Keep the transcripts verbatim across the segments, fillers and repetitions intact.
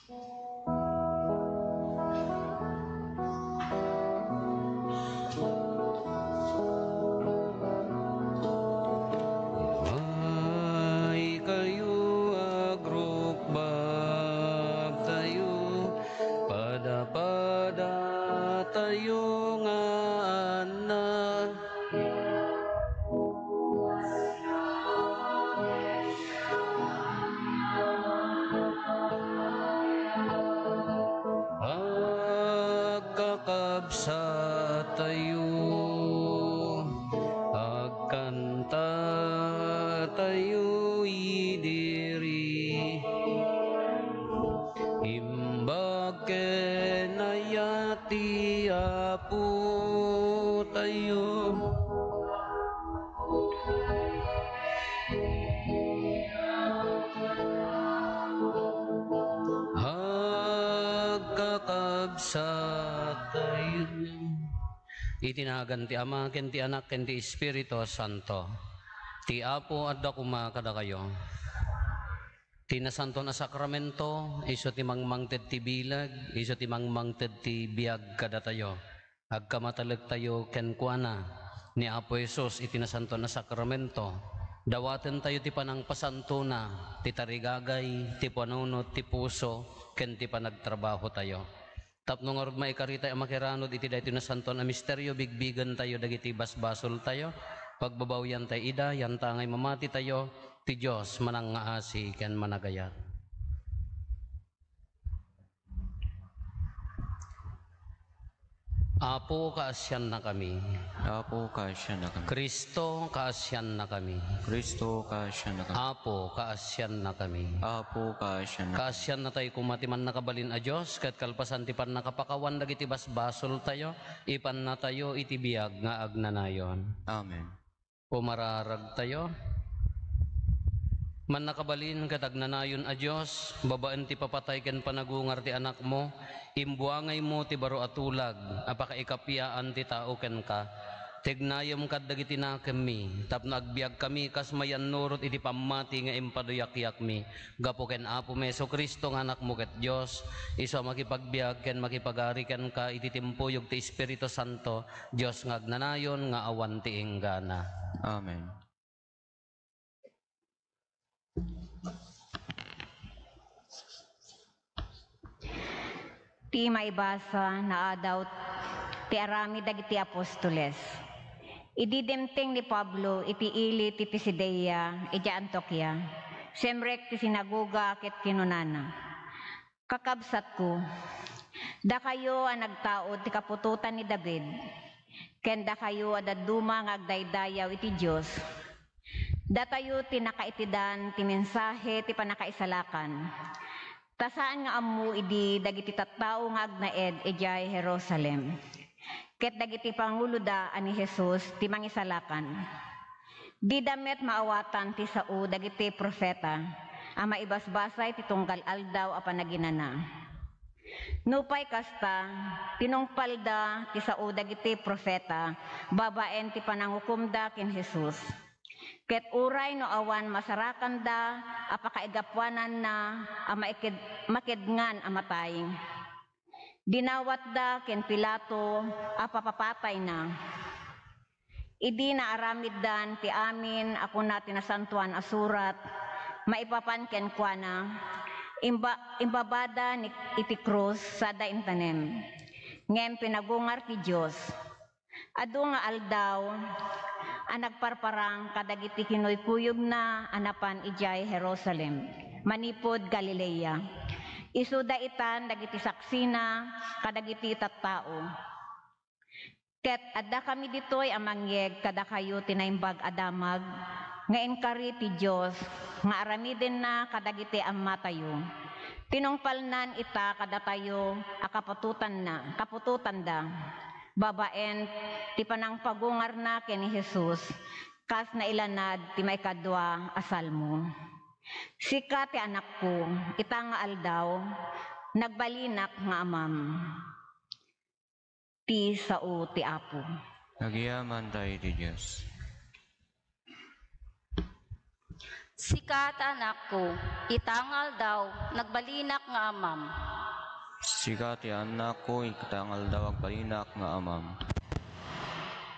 Ay kayo, agrukbab tayo, pada-pada tayo nga anna. Agkakabsat tayo, agkanta tayo idi ri. Imbag ken ayat ti Apo tayo. Agkakabsat tayo. Iti nagan ti Ama, ken ti Anak, ken ti Espiritu Santo. Ti Apo adda koma kadakayo. Ti Nasantoan a Sakramento, isu ti mangmangted ti bileg, isu ti mangmangted ti biag kadatayo. Agkamatalektayo kenkuana ni Apo Jesus iti Nasantoan a Sakramento. Dawatentayo ti panangpasantona, ti tarigagay, ti panunot, ti puso, ken ti panagtrabahotayo. Tapno ngarud maikaritayo a makiranod iti daytoy nasantoan a misterio, bigbigentayo dagiti basbasoltayo, pagbabawiantayo ida, yantangay mamatitayo, ti Dios manangngaasi ken managayat. Apo, kaasiannakami. Apo, kaasiannakami. Kristo, kaasiannakami. Kristo, kaasiannakami. Apo, kaasiannakami. Apo, kaasiannakami. Kaasiannatayo koma ti Mannakabalin a Dios, ket kalpasan ti pannakapakawan dagiti basbasoltayo, ipannatayo iti biag nga agnanayon. Amen. Pumararagtayo. Mannakabalin ket agnanayon a Dios, babaen ti papatay ken panagungar ti Anakmo, imbuangaymo ti baro a tulag a pakaikapiaan ti tao kenka. Tignayem kad dagiti nakemmi, tapno agbiagkami kas mayannurot iti pammati nga impaduyakyakmi. Gapu ken Apomi Jesu-Cristo nga Anakmo ket Dios, isu a makipagbiag ken makipagari kenka iti timpuyog ti Espiritu Santo, Dios nga agnanayon nga awan ti inggana. Amen. Ti maibasa, naadaw ti aramid dagiti apostoles. Idi dimteng ni Pablo iti ili ti Pisidia idiay Antiokia, simrek ti sinagoga ket kinunana, "Kakabsatko, dakayo a nagtaud ti kaputotan ni David, ken dakayo a dadduma nga agdaydayaw iti Dios, datayo ti nakaitidan ti mensahe ti pannakaisalakan. Ta saan nga ammo idi dagiti tattao nga agnaed idiay Jerusalem, ket dagiti panguloda a ni Jesus ti mangisalakan. Dida met maawatan ti sao dagiti profeta a maibasbasa iti tunggal Aldaw a Panaginana. Nupay kasta, tinungpalda ti sao dagiti profeta babaen ti panangukomda ken Jesus. Ket uray no awan masarakanda a pakaigapuananna a maiked-, makedngan a matay, dinawatda ken Pilato a papapatayna. Idi naaramiddan ti amin a kuna ti Nasantoan a Surat maipapan kenkuana, imba-, imbabada ni, iti krus sada intanem. Ngem pinagungar ti Dios. Adu nga aldaw a nagparparang kadagiti kinuykuyogna a napan idiay Jerusalem, manipud Galilea. Isuda itan dagiti saksina kadagiti tattao. Ket addakami ditoy a mangyeg kadakayo ti Naimbag a Damag nga inkari ti Dios nga aramidenna kadagiti ammatayo. Tinungpalnan ita kadatayo a kaputotanna, kaputotanda, babaen ti panangpagungarna ken ni Jesus, kas nailanad ti maikadua a salmo. Sika ti anakko, ita nga aldaw, nagbalinak nga amam. Ti sao ti Apo. Agyamankami iti Dios. Sika ti anakko, ita nga aldaw, nagbalinak nga amam. Sika ti anakko, ita nga aldaw, agbalinak nga amam.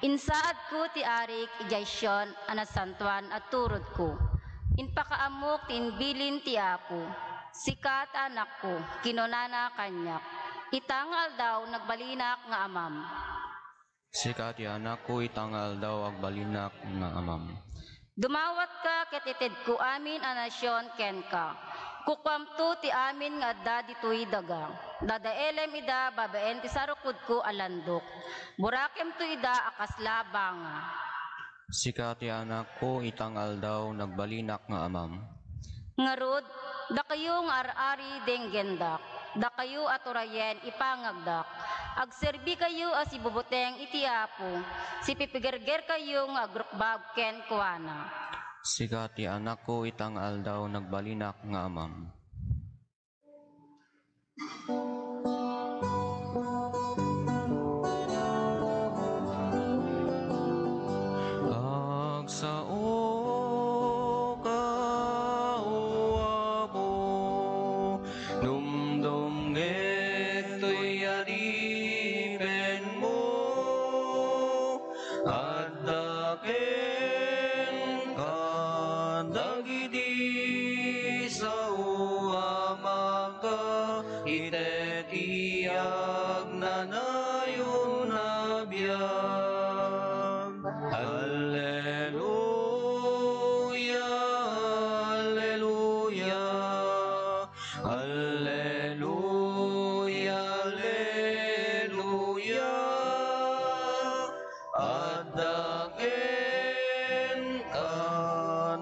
Insaadko ti arik idiay Sion a nasantoan a turodko. Impakaammok ti imbilin ti Apo. Sika ti anakko, kinunana kaniak, ita nga aldaw, nagbalinak nga amam. Sika ti anakko, ita nga aldaw, agbalinak nga amam. Dumawatka ket itedko amin a nasion kenka. Kukuamto ti amin nga adda ditoy daga. Dadaelem ida babaen ti sarukodko a landok. Burakemto ida a kasla banga. Sika ti anakko, ita nga aldaw, nagbalinak nga amam. Ngarud, dakayo nga ar-ari denggendak, dakayo a turayen ipangagdak. Agserbikayo a sibubuteng iti Apo, sipipigergerkayo nga agrukbab kenkuana. Sika ti anakko, ita nga aldaw, nagbalinak nga amam. Agsaoka, O Apo, dumdumngeg toy adipenmo. Adda kenka dagiti sao a makaiteti agnanayon a biag. Alleluia, alleluia. Alleluia, alleluia. Adda kenka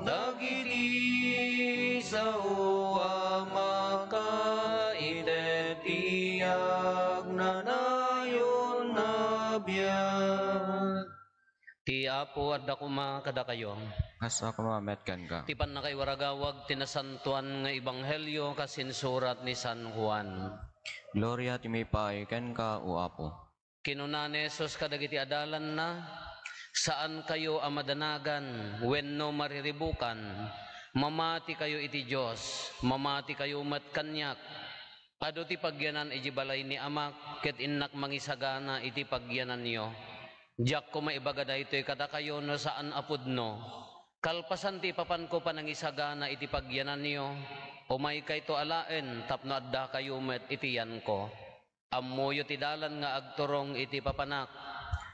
dagiti sao a makaiteti agnanayon a biag. Ti Apo adda koma kadakayo. Kasta koma met kenka. Ti pannakaiwaragawag ti nasantoan nga ebanghelio kas insurat ni San Juan. Gloria ti maipaay kenka, O Apo. Kinuna ni Jesus kadagiti adalanna, "Saankayo a madanagan wenno mariribukan. Mamatikayo iti Dios, mamatikayo met kaniak. Adu ti pagyanan idiay balay ni Amak, ket innak mangisagana iti pagyananyo. Diak koma ibaga daytoy kadakayo no saan a pudno. Kalpasan ti ipapanko panangisagana iti pagyananyo, umaykayto alaen tapno addakayo met iti yanko. Ammoyo ti dalan nga agturong iti papanak."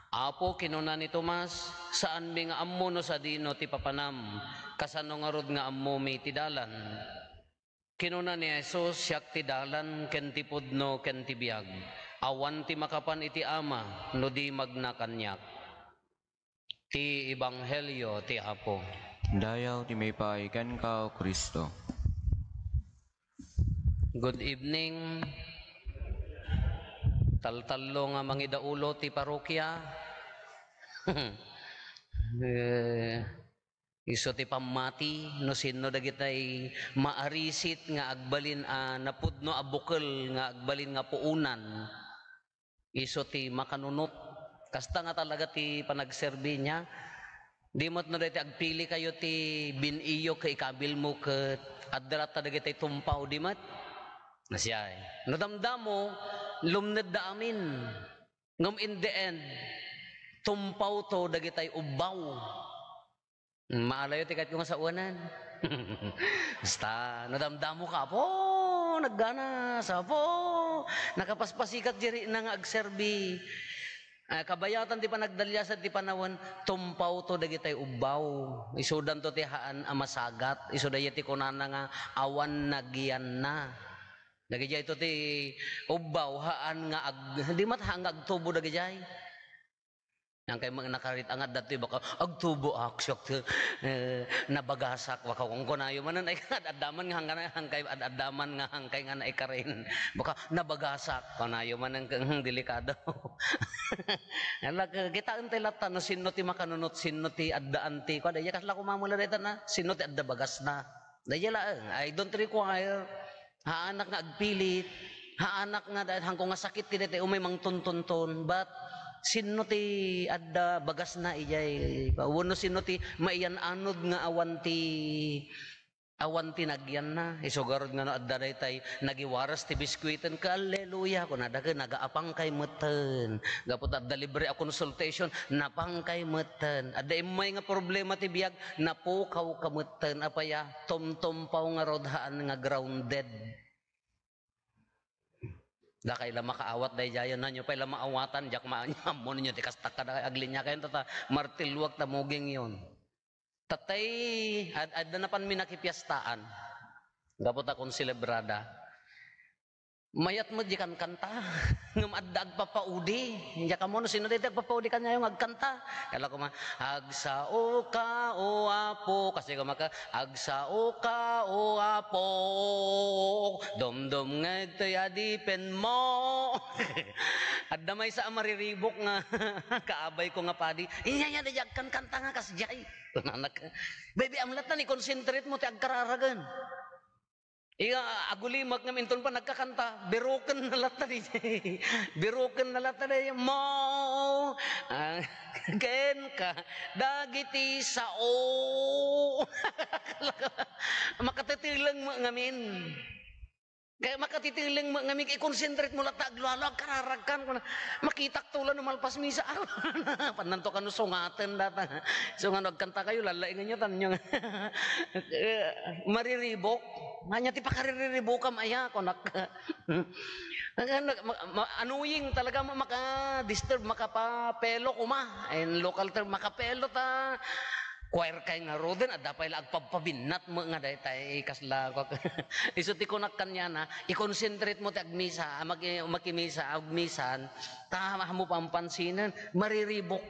"Apo," kinuna ni Tomas, "saanmi nga ammo no sadino ti papanam. Kasano ngarud nga ammomi ti dalan?" Kinuna ni Jesus, "Siak ti dalan, ken ti pudno, ken ti biag. Awan ti makapan iti Ama no di magna kaniak." Ti Ebanghelio ti Apo. Dayaw ti maipaay kenka, O Cristo. Good evening. Taltallo nga mangidaulo ti parokia. Eh, isu ti pammati no sinno dagitay maarisit nga agbalin a napudno a bukel nga agbalin nga puonan. Isu ti makanunot. Kasta nga talaga ti panagserbi niya. Di met no daytoy agpilikayo ti bin-iyo ket ikabilmo ket adda latta dagitay tumpaw, di met? Nasiay. No damdamo, lumnedda amin. Ngem in the end, tumpawto dagitay ubbaw. Maalayo ti kayatko nga saoanan. Basta, no damdamoka, "Apo, nagganas, Apo, nakapaspasikat diay rikna nga agserbi." Ah, kabayatan ti panagdaliasat ti panawen, tumpawto dagitay ubbaw. Isudanto ti haan a masagat. Isu dayta ti kunana nga awan nagiyanna. Dagidiayto ti ubbaw, haan nga ag-, di met haan nga agtubo dagidiay. Hankay met nakarit-angat datoy, baka, "Agtuboak, siak ti, eh, nabagasak," baka kunkunayo manen, ay, ad-, addaman nga hangkana-, hankay, ad-, addaman nga hankay nga naikarin. Baka, "Nabagasak," kunayo manen, hmm, delikado. Ala, k-, kitaen tay latta no sinno ti makanunot, sinno ti addaan ti, kuan, daydiay kasla kumamula dayta na, sinno ti adda bagasna. Daydiay laeng, I don't require. Haanak nga agpilit, haanak nga da-, haanko nga sakit ti daytoy umay mangtuntunton, but sinno ti adda bagasna idiay, wenno sinno ti maiyan-anod nga awan ti, Awan ti nagyanna. Isu garud nga no adda daytay nagiwaras ti biskuiten, ka, "Alleluia," kunada, ken nagaapangkay metten. Gapu ta adda libre a consultation, napangkay metten. Adda immay nga problema ti biag, napukawka metten. Apay a, tumtumpaw ngarud, haan nga grounded. Dakay la makaawat daydiayen, nanyo pay la maawatan, diak ma-, ammo ninyo ti kastak kada agliniakayon, ta, ta martilluak ta mugingyon. Tatay, ad-, adda napanmi nakipiestaan. Gapu ta konselebrada. Mayat met di kankanta. Ngem adda agpapaudi. Diak ammo no sino daytoy agpapaudi kaniayo nga agkanta. Kala ko ma-, "Agsaoka, o Apo." Kasi ko maka, "Agsaoka, o Apo. Dumdum nga ditoy adipen mo." Adda maysa a mariribuk nga kaabay ko nga padi. Inya, inya, daydiay agkankanta nga kasdiay. Kunanak, "Baby, amlat na ni concentrate mo ti agkararagen." Iya, agulimek ngem inton pa nagkakanta, biruken na latta di. Biruken na latta di. Mo, ah, kenka, dagiti sao. Makatitiling mo ngamin. Kaya makatitiling mo ngamin, i-concentrate mo latta, aglualo, agkararagkan, kuna, makitak tulo no malpas misa. Pananto kano sungaten data. So nga no agkanta kayo, lalaingan nyo, tanyo. Eh, mariribok. Ania ti pakariribukam aya, kunak. Ang ano, ma-, ma-, annoying talaga, ma-, maka-disturb, makapapelo kuma. In local term, makapelo ta. Choir kay ngaruden, adda pay la agpabpabinnat mo nga daytay, kasla, isu ti kunak kaniana, i-concentrate mo ti agmisa, a, maki-, makimisa, agmisan, ta, mo pampansinen, mariribok.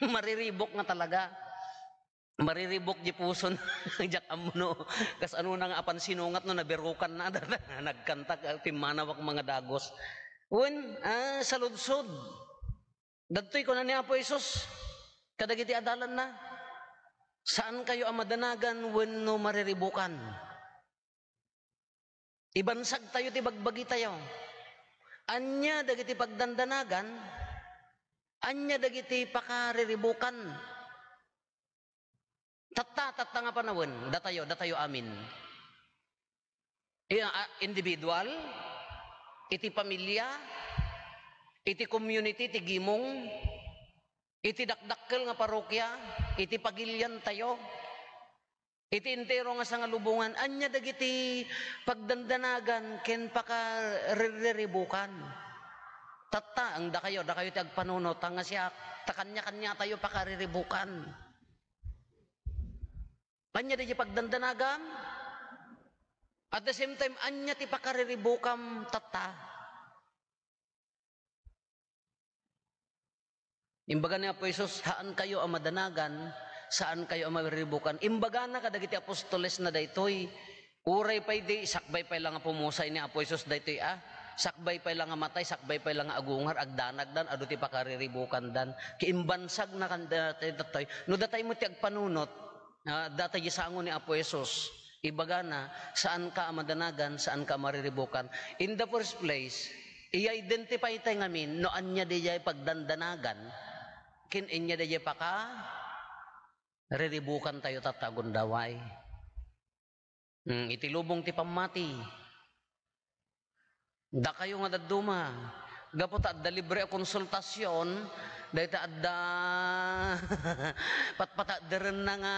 Mariribok nga talaga. Mariribok di puson. Diak ammo no, kas ano na nga apan sinungat no nabirukan na, nagkantak, ah, pimmanawak mga dagos. Wen, ah, saludsod. Dadtoy kuna ni Apo Jesus kadagiti adalanna, "Saan kayo a madanagan wenno mariribukan?" Ibansag tayo ti bagbagi tayo. Ania dagiti pagdandanagan? Ania dagiti pakariribukan? Tatta, tatta nga panawen, datayo, datayo amin. I-, a, individual, iti pamilya, iti community, iti gimong, iti dakdakkel nga parokya, iti pagilian tayo, iti entero nga sangalubongan, ania dagiti pagdandanagan ken pakariribukan? Tatta, ang dakayo, dakayo ti agpanunot, nga siak, ta kanya-kanya tayo pakariribukan. Ania daydiay pagdandanagam? At the same time, ania ti pakariribukam tatta? Imbaga ni Apo Jesus, "Haan kayo a madanagan, saan kayo a mariribukan." Imbagana kadagiti apostoles na daytoy. Uray pay di, sakbay pay la nga pumusay ni Apo Jesus daytoy, ah. Sakbay pay la nga matay, sakbay pay la nga agungar, agdanagdan, adu ti pakariribukanda. Kaimbansag na kanda ti daytoy. No datay mo ti agpanunot, ah, data di sango ni Apo Jesus. Ibagana, saan ka a madanagan, saan ka a mariribukan. In the first place, i-identify tay ngamin no ania daydiay pagdandanagan, ken ania daydiay paka-, riribukan tayo tatta gundaway. Hmm, iti lubong ti pammati. Dakayo nga dadduma, gapu ta adda libre a konsultasyon, dayta adda patpatadderenna nga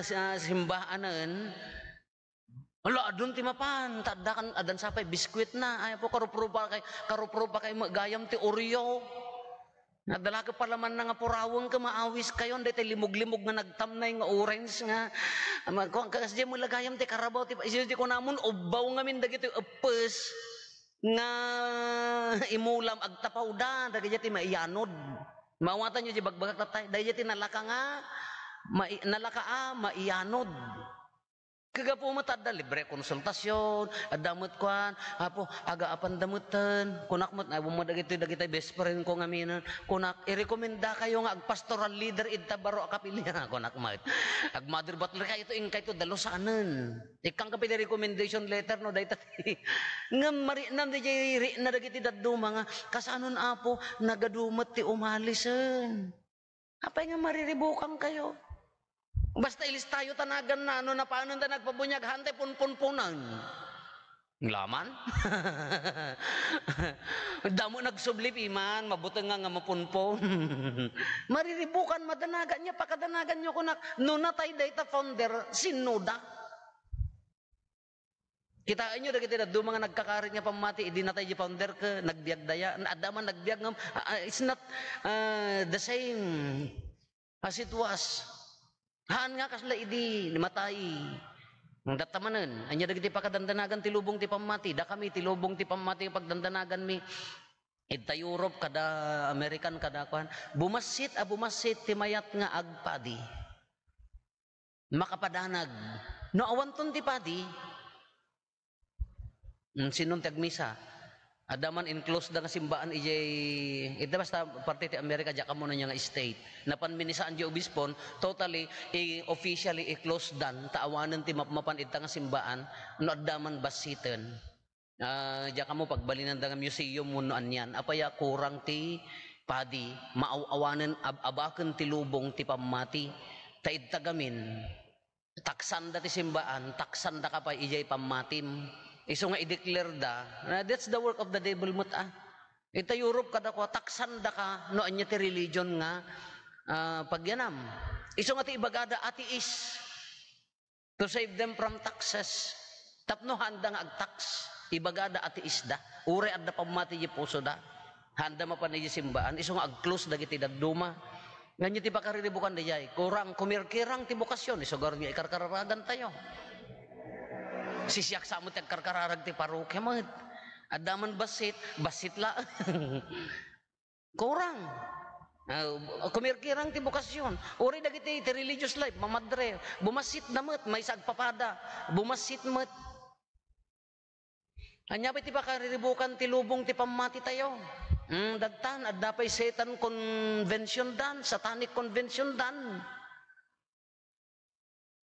si-, simbaanen. Ala, adun ti mapan, ta adda kan, addan sapay biskuitna. Ay, apo, karupropa kay, karupropa kay gayam ti Oreo. Nadala ka palaman na nga puraweng ka, maawis kayon, daytay limog-limog nga nagtamnay nga orange nga, ma-, kuwan ka, kasdiay mo lagayam ti karabaw, ti, isu ti kunamon, ubbaw ngamin dagitoy eppes nga imulam, agtapawda, dagiti maiyanod. Maawatan yo di bagbagak tatay, dagiti nalaka nga, mai-, nalaka a maiyanod. Kagapu met adda libre konsultasyon, adda met kuan, "Apo, agaapanda metten." Kunak met, "Ay, mo dagiti, dagiti best friend ko ngamin." Kunak, "Irekomenda kayo nga agpastoral leader ita baro a kapilya." Kunak met, "Agmother battle kayo to, inkay to dalusanen." Ikkang ka pidi recommendation letter, no, dayta. Ngem mariknam di jay rikna dagiti dadduma nga, "Kasanon, Apo, nagadu met ti umalisen." Apay nga mariribukan kayo? Basta ilistayo ta naganna, no napanen ta nagpabuniag, hantay punpunpunan. Nglaman? Damo nagsubli piman, mabuteng nga, nga mapunpon. Mariribukan, madanagan niya, pakadanagan niyo kunak, no natay dayta founder, sinnoda? Kitaenyo dagiti dadduma nga nagkakarit nga pammati, idi natay di founder ket nagbiag daya. Adda man nagbiag ngem, ah, ah, it's not, ah, the same as it was. Haan nga kasla idi matay. Datta manen, ania dagiti pakadandanagan ti lubong ti pammati? Dakami ti lubong ti pammati nga pagdandanaganmi. Idta Europe kada American kada kuan, bumassit a bumassit ti mayat nga agpadi. Makapadanag. No awanton ti padi, mm, sinon ti agmisa? Adda man enclosed da nga simbaan idiay, ita basta parte ti Amerika, diak ammo no ania nga state. Napan minisaan di obispon, totally, i-, officially i-close dan, ta awanen ti mapmapan ita nga simbaan, no adda man bassiten. Ah, diak ammo pagbalinanda nga museum wenno anian. Apay a kurang ti padi, maaw-awanen, ab-abaken ti lubong ti pammati. Ta ita gamin, taksanda ti simbaan, taksandaka pay idiay pammatim. Isu nga i-declare da, ah, that's the work of the devil met, ah. Ita Europe kadakuada, taksandaka no ania ti religion nga, ah, pagyanam. Isu nga ti ibagada, atheist. To save them from taxes. Tapno haanda nga agtax, ibagada atheist da. Uray adda pammati di pusoda. Haanda mapan idiay simbaan, isu nga ag-close dagiti dadduma. Ngem ti pakariribukan daydiay, kurang, kumirkirang ti bokasyon, isu garud nga ikarkararagantayo. Sisiak sa met ti agkarkararag ti parokya met. Adda man bassit, bassit laeng. Kurang. Ah, kumirkirang ti bokasyon. Uray dagiti ti religious life, mamadre, bumassit da met, maysa agpapada, bumassit met. Ania pay ti pakariribukan ti lubong ti pammatitayo? Hmm, dagtan, adda pay Satan convention dan, satanic convention dan.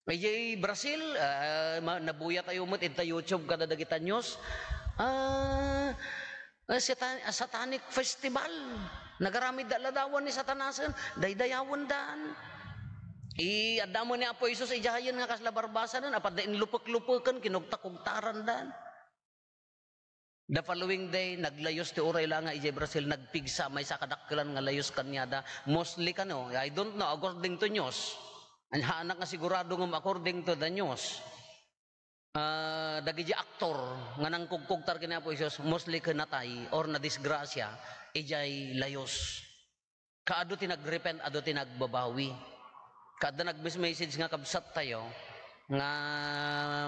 Idiay Brazil, ah, ma-, nabuyat tayo met ita YouTube kada dagita news. Ah, ah, satan-, ah, satanic festival. Nagaramid da ladawan ni Satanasen, daydayawen dan. I, adda met ni Apo Jesus idiayen nga kasla barbasanen, apat da inlupek-lupeken, kinugtakugtaran dan. The following day, naglayus ti uray la nga idiay Brazil, nagpigsa maysa a kadakkelan nga layus kaniada. Mostly kano, I don't know, according to news. Ania, anak nga sigurado ngem according to the news. Ah, dagiti aktor nga nangkugkugtar ken ni Apo Jesus, mostly ket natay or nadisgrasia idiay layus. Kaadu ti nagrepent, adu ti nagbabawi. Kaadda nagmes-message nga kabsattayo nga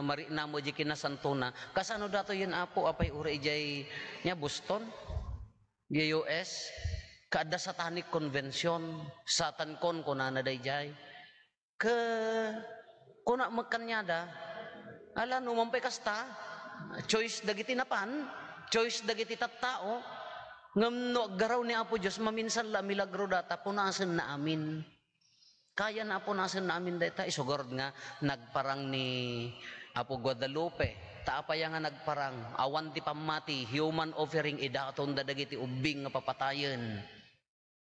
mariknamo idiay kinasantona. Kasano datoyen, Apo, apay uray idiay nia Boston, idiay U S? Kaadda satanic convention, Satan con, kunana daydiay. Ket kuna met kaniada, ala, no man pay kasta, choice dagiti napan, choice dagiti tattao, ngem no aggaraw ni Apo Dios, maminsan la a milagro data, punasenna amin. Kayana a punasenna amin dayta, isu garud nga nagparang ni Apo Guadalupe. Ta apay a nga nagparang, awan ti pammati, human offering, idatonda dagiti ubbing nga papatayen.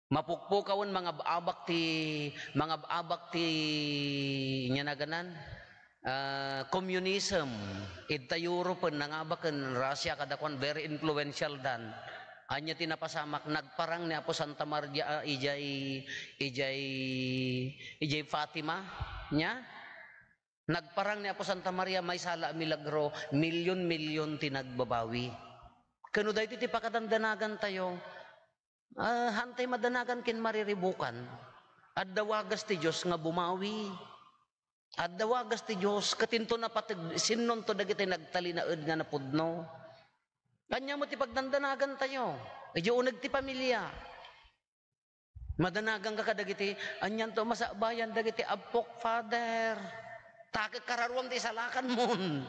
Mapukpukawen, mangab-abak ti, mangab-abak ti, ania naganan, ah, communism. Ita Europe, nangabak ken Russia, kada kuan, very influential dan. Ania ti napasamak? Nagparang ni Apo Santa Maria, ah, idiay, idiay, idiay Fatima, nia? Nagparang ni Apo Santa Maria, maysa la a milagro, milyon-milyon ti nagbabawi. Ket no daytoy ti pakadandanagantayo, ah, haantay madanagan ken mariribukan. Adda wagas ti Dios nga bumawi. Adda wagas ti Dios, ket into napateg, sinnonto dagiti nagtalinaed nga napudno. Ania met ti pagdandanagantayo? Idiay uneg ti pamilia. Madanaganka kadagiti, anianto masakbayan dagiti abpok, Father. Ta ket kararuam ti isalakanmon.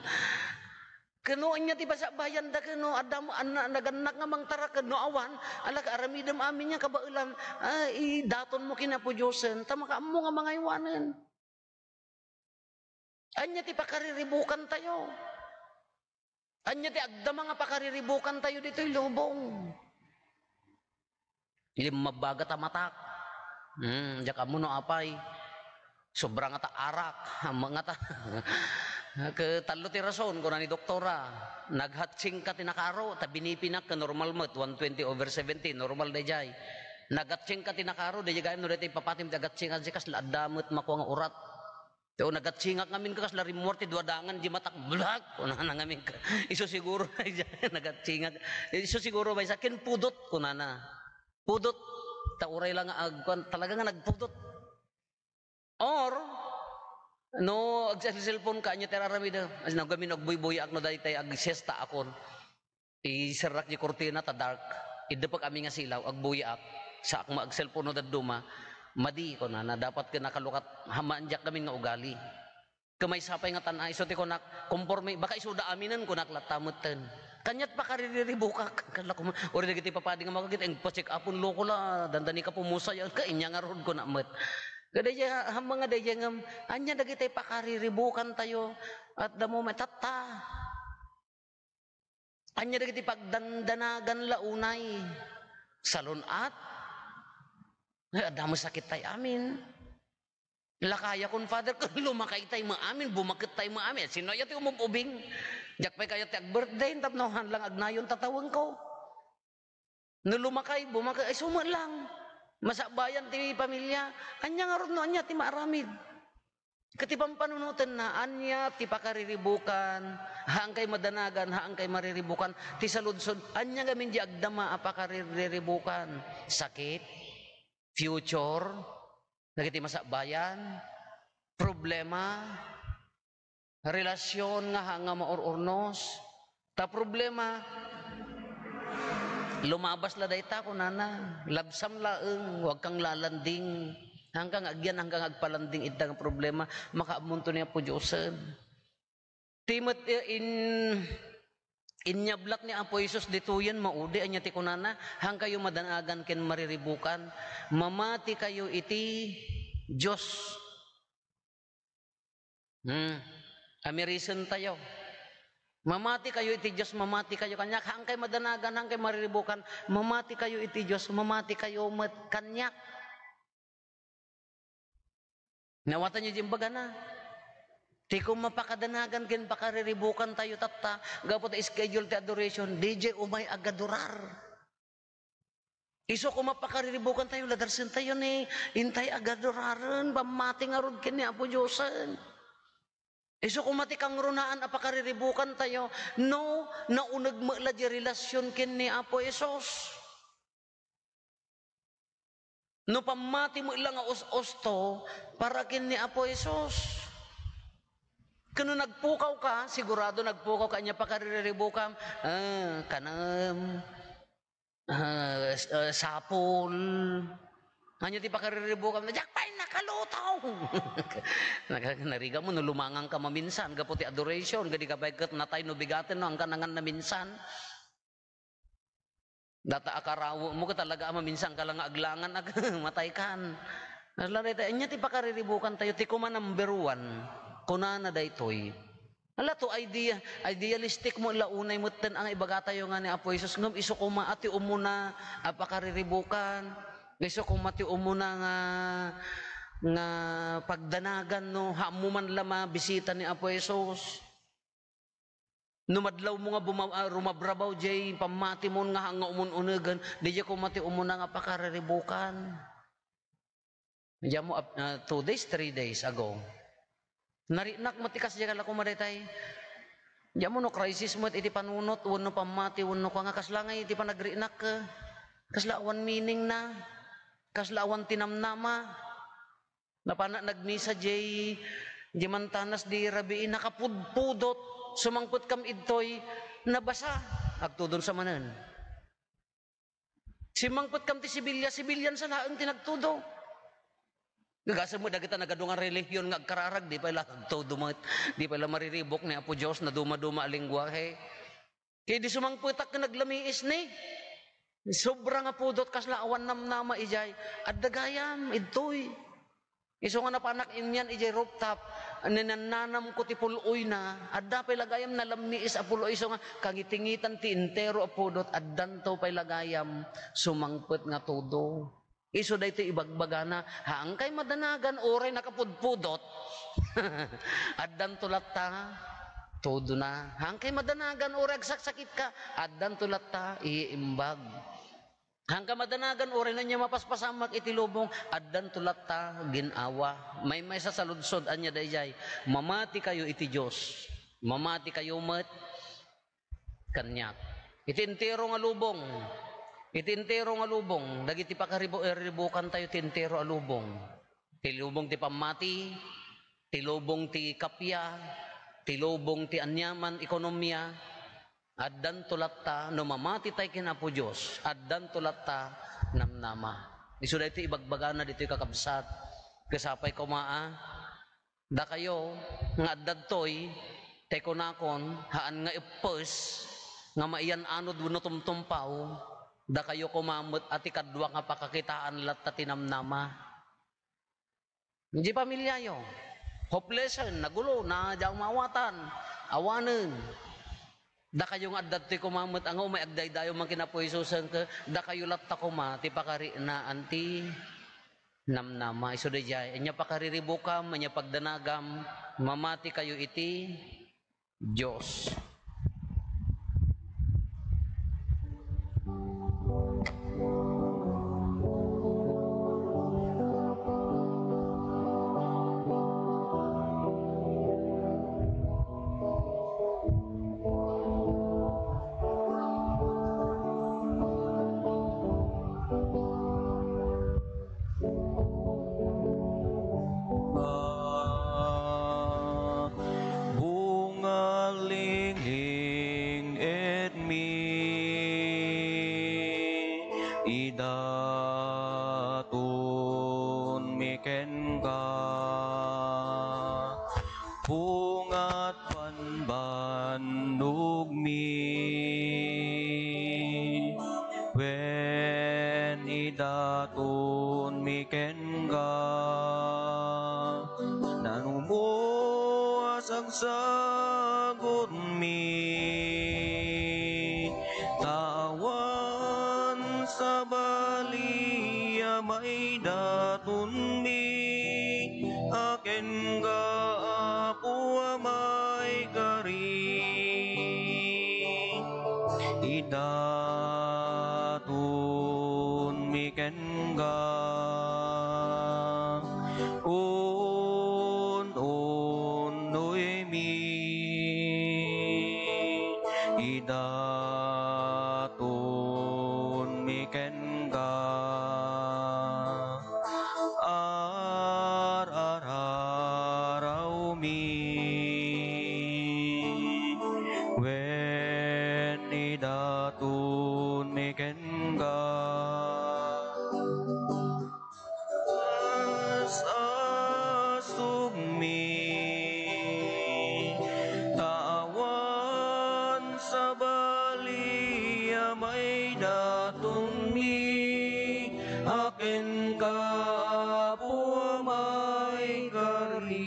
Ket no ania ti masakbayanda, ket no adda mo, anna, nagannak nga mangtaraken, no awan, ala, aramidem amin nga kabaelan, ah, idatonmo ken Apo Diosen, ta makaammo nga mangaywanen. Ania ti pakariribukantayo? Ania ti agdama nga pakariribukantayo ditoy lubong? Limmabbaga ta matak. Hmm, diak ammo no apay. Sobra ngata arak, ammok ngata. Ket tallo ti rason, kuna ni doktora, naghatsing ka ti nakaro, ta binipinak ket normal met, one twenty over seventy, normal daydiay. Naghatsing ka ti nakaro, daydiay gayam no daytoy ipapatim ti agatsingan, kasla adda met makua nga urat. Ti o, nagatsingak ngamin, kasla rimmuar ti duadangan, di matak, blak! Kunana ngamin ka. Isu siguro, nagatsingak. Isu siguro, maysa, ken pudot, kunana. Pudot. Ta uray la nga agkuan, talaga nga nagpudot. Or, no, agselselpon ka, anya ti aramid, as nagamin agbuybuyaak no daytay agsiesta akon. Iserrak di kurtina ta dark. Iddepek amin nga silaw, agbuyaak. Saak nga agselpon no dadduma. Madi, kunana, dapat ken nakalukat, hamaan diak gamin nga ugali. Ket maysa pay nga tan-a, isu ti kunak, konforme, baka isu da aminen, kunak latta metten. Kaniat pakariribukak. Kala ko, uri dagiti papadi nga makakita, eng pa-check upon loko la, dandani ka pumusa, yan ka, inya ngarud, kunak met. Kada daydiay, hamang nga daydiay ngem, ania dagiti pakariribukan tayo at the moment, tatta. Ania dagiti pagdandanagan la unay? Salun-at? Ay, adda met sakit tay amin. Lakayakon, Father, ken lumakay tay maamin, bumaket tay maamin. Sino aya ti umub-ubing? Diak pay kayat ti ag-birthday, tapno han lang agnayon tatawengko. No lumakay, bumaket, ay, isu met lang. Masakbayan ti pamilya. Ania ngarud no ania ti maaramid? Ket ti pampanunotenna, ania ti pakariribukan, haan kay madanagan, haan kay mariribukan, ti saludsod, ania ngamin di agdama a pakariribukan? Sakit, future, dagiti masakbayan, problema, relasyon nga haan nga maur-urnos, Ta problema, lumabas la dayta, kunana, labsam laeng, huwag kang lalanding. Hangka nga agyan, hangka nga agpalanding ita nga problema, makaammonto ni Apo Diosen. Ti met, eh, in-, inyablak ni Apo Jesus ditoyen, maudi, ania ti kunana, hangkayo madanagan ken mariribukan, mamati kayo iti Dios. Hmm. Amirisen tayo. Mamati kayo iti Dios, mamati kayo kaniak. Hangkay madanagan, hangkay mariribukan, mamati kayo iti Dios, mamati kayo met kaniak. Nawatanyo di imbagana? Ti kung mapakadanagan ken pakariribukan tayo tatta, gapu ta schedule ti adoration, D J umay agadurar. Isu koma pakariribukan tayo, ladarsen tayo ni, intay agaduraren, pammati ngarud ken ni Apo Diosen. Isu koma ti kangrunaan a pakariribukan tayo, no, nauneg met la di relasyon ken ni Apo Jesus. No pammati met la nga us-usto para ken ni Apo Jesus. Ken no nagpukaw ka, sigurado nagpukaw ka, ania pakariribukam? Ah, kanem. Ah, s-, ah, sapol. Ania ti pakariribukam? Diak pay nakaluto. Naka-, narigat mo no lumangang ka maminsan gapu ti adoration, kadi ka pay ket natay no bigaten no angka nangan na minsan. Data a karawe mo ket talaga a maminsan ka la nga aglangan, ag-, matay kan. Ala dayta, ania ti pakariribukan tayo, ti koma number one, kunana daytoy. Ala to, idea, idealistic mo la unay metten nga ibagatayo nga ni Apo Jesus, ngem isu koma a ti umuna a pakariribukan, isu koma ti umuna nga, nga pagdanagan no, haammo man la mabisita ni Apo Jesus. No madlawmo nga buma-, ah, rumabrabaw jay pammatimon nga, nga umun-unegen, daydiay koma ti umuna nga pakariribukan. Diammo, ap-, ah, two days, three days ago. Narinak met ti kasdiay, kala koma daytay. Diammo no crisis met iti panunot, wenno pammati, wenno kua nga kasla ngay iti panagrinak, eh. Kasla awan meaning na. Kasla awan tinamnama. Napanak nagmisa jay, jay mantanas di rabii, nakapudpudot, sumangpetkam idtoy, nabasa, agtudon sa manen. Simmangpetkam ti sibilya, sibilyan sa laeng ti nagtudo. Gagasem met dagita nagadu nga relihiyon nga agkararag, di pay la agtudo met, di pay la mariribuk ni Apo Dios, naduma-duma a lengguahe. Ket idi sumangpetak ken naglamiis ni, sobra nga pudot, kasla awan namnama idiay, adda gayam, idtoy. Isu nga napanak inian idiay rooftop, ninannanamko ti pul-oyna, adda pay la gayam nalammiis a pul-oy, isu nga kangitingitan ti entero a pudot, addanto pay la gayam sumangpet nga tudo. Isu daytoy ibagbagana, "Haankay madanagan uray nakapudpudot, addanto latta tudona. Haankay madanagan uray agsaksakitka, addanto latta iimbag. Haanka madanagan uray no ania mapaspasamak iti lubong, addanto latta gin-awa." Maymaysa saludsod, ania daydiay? Mamatikayo iti Dios. Mamatikayo met kaniak. Iti entero nga lubong, iti entero nga lubong, dagiti pakaribu-, ribukantayo ti entero a lubong. Ti lubong ti pammati, ti lubong ti kappia, ti lubong ti aniaman, ekonomia, addanto latta, no mamatitay ken Apo Dios, addanto latta namnama. Isu daytoy ibagbagana ditoy, kakabsat. Ket sapay koma a, dakayo nga addadtoy, tay kunakon, haan nga ippes, nga maiyan-anod wenno tumtumpaw, dakayo koma met a ti kadua nga pakakitaan latta ti namnama. Idiay pamiliayo, hopeless, nagulo, na, diak maawatan, awanen. Dakayo nga addadtoy koma met a nga umay agdaydayaw man ken Apo Jesus, ket dakayo latta koma ti pakarinaan ti namnama. Isu daydiay, ania pakariribukam, ania pagdanagam, mamatikayo iti Dios. Bunga linglingitmi, idatonmi kenka. Bungat banbannogmi, wen idatonmi kenka. Nanumo a sagsagutmi, ta awan sabali a maidatonmi a kenka, Apo a maikari. Idatonmi kenka, un-unnoymi. Idatonmi kenka, ar-ararawmi, wen idatonmi kenka. As-asugmi, ta awan sabali a maidatonmi a kenka, Apo a maikari.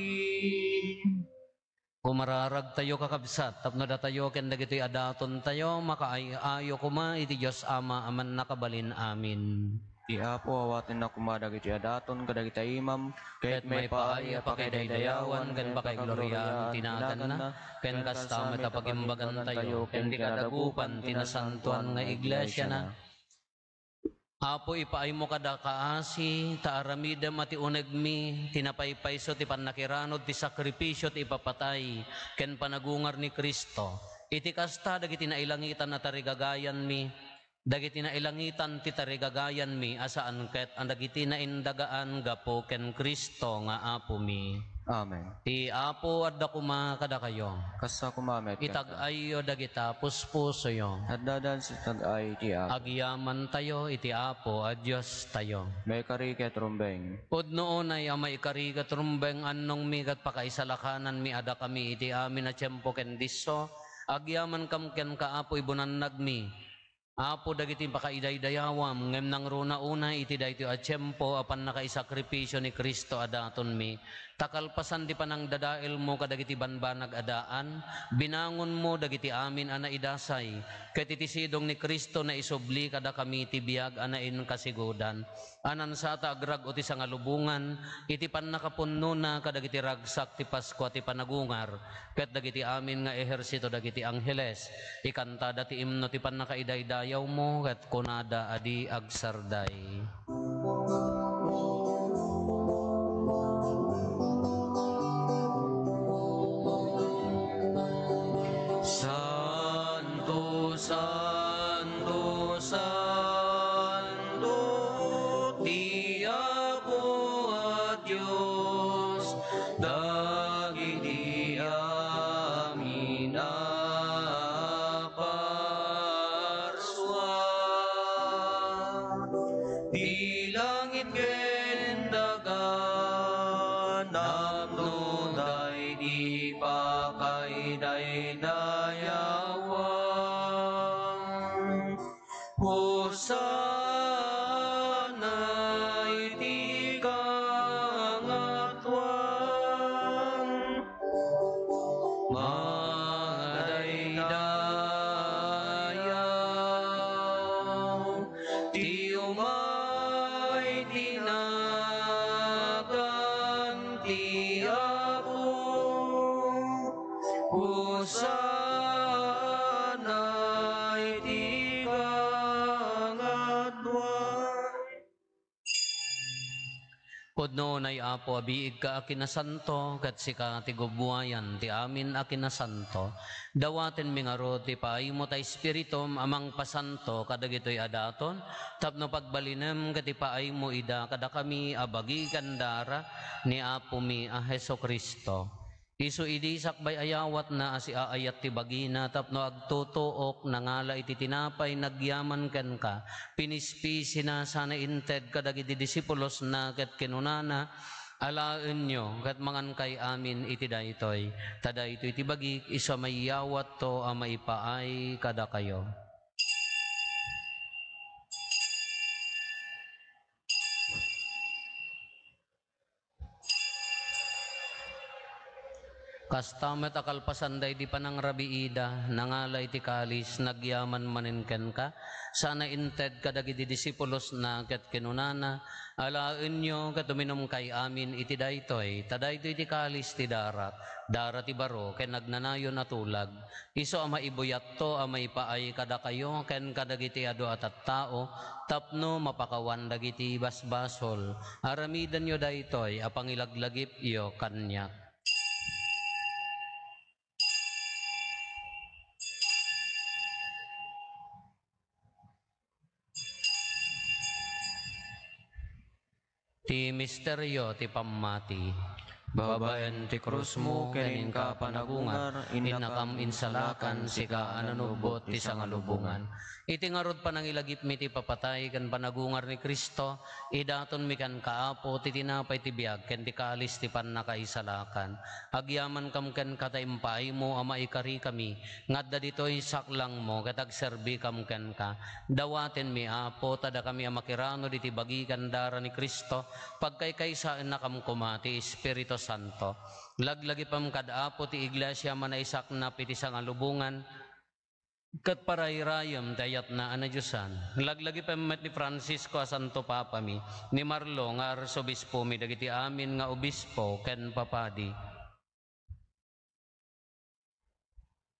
Umararagtayo, kakabsat, tapno datayo ken dagitoy a datontayo makaay-ayo koma iti Dios Ama a Mannakabalin-amin. Ti Apo awatenna koma dagiti a daton kadagiti a imam, ket maipaay a pakidaydayawan ken pakaigloriaan ti naganna, ken kasta met a pagimbagantayo ken ti kadagupan ti nasantoan nga iglesiana. Apo, ipaaymo kada kaasi, ta aramidem a ti unegmi, ti napaypayso ti pannakiranod ti sakrifisio ti ipapatay ken panagungar ni Cristo. Iti kasta, dagiti nailangitan a tarigagayanmi, dagiti nailangitan ti tarigagayanmi a saan ket a dagiti naindagaan gapu ken Cristo nga Apomi. Amen. Ti Apo adda koma kadakayo. Kasta koma met kenka. Itag-ayyo dagita puspusoyo. Addadan sa tag-ay ti Apo. Agyamantayo iti Apo a Diostayo. Maikari ket rumbeng. Pudno unay a maikari ket rumbeng, annongmi ket pakaisalakananmi a dakami iti amin a tiempo ken disso. Agyamankam kenka, Apo, ibunannagmi. Apo, dagiti pakaidaydayawam, ngem nangruna unay iti daytoy a tiempo a pannakaisakripisio ni Cristo a datonmi, ta kalpasan ti panangdadaelmo kadagiti banbanag a daan, binangonmo dagiti amin a naidasay, ket iti sidong ni Cristo naisubli kadakami ti biag a nainkasigodan. A nansata agrag-o ti sangalubongan iti pannakapunnona kadagiti ragsak ti Paskua ti panagungar, ket dagiti amin nga ehersito dagiti angheles, ikantada ti imno ti pannakaidaydayawmo, ket kunada a di agsarday. Santo, santo, santo, ti Apo a Dios, dagiti amin a parsua. Ti langit ken daga, napnoda iti pakaidaydayawan. Hosanna iti kangatoan. Madaydayaw ti umay ti nagan ti Apo. Hosanna iti kangatoan. Pudno unay, Apo, a biigka a kinasanto, ket sika ti gubbuayan ti amin a kinasanto. Dawatenmi ngarud ti paaymo ta Espiritum a mangpasanto kadagitoy a daton, tapno pagbalinem ket ipaaymo ida kadakami a bagi ken dara ni Apomi a Jesu-Cristo. Isu idi sakbay a yawatna a siaayat ti bagina tapno agtutuok, nangala iti tinapay, nagyaman kenka, pinispisina sana inted kadagiti disipulosna ket kinunana, "Alaenyo ket mangankay amin iti daytoy, ta daytoy ti bagik isu a maiyawatto a maipaay kadakayo." Kasta met a kalpasan daydi panangrabiida, nangala iti kalis, nagyaman manen kenka, sana inted kadagiti disipulosna ket kinunana, "Alaenyo ket uminumkay amin iti daytoy, ta daytoy ti kalis ti darak, dara ti baro ken agnanayon a tulag. Isu a maibuyatto a maipaay kadakayo ken kadagiti adu a tattao tapno mapakawan dagiti basbasol. Aramidenyo daytoy a pangilaglagipyo kaniak." Ti misterio ti pammati. Babaen ti krusmo ken inka panagungar, innakam insalakan, sika a nanubbot ti sangalubongan. Iti ngarud, panangilagipmi ti papatay ken panagungar ni Cristo, idatonmi kenka, Apo, ti tinapay ti biag ken ti kalis ti pannakaisalakan. Agyamankam kenka ta impaaymo a maikarikami nga adda ditoy saklangmo ket agserbikam kenka. Dawatenmi, Apo, ta dakami a makirano diti bagi ken dara ni Cristo, pagkaykaysaennakam koma ti Espiritu Santo. Laglagipem kad Apo ti Iglesia a manaisaknap iti sangalubongan, ket parayrayem ti ayatna a nadiosan. Laglagipem met ni Francisco a Santo Papami, ni Marlo nga Arsobispomi, dagiti amin nga obispo ken papadi.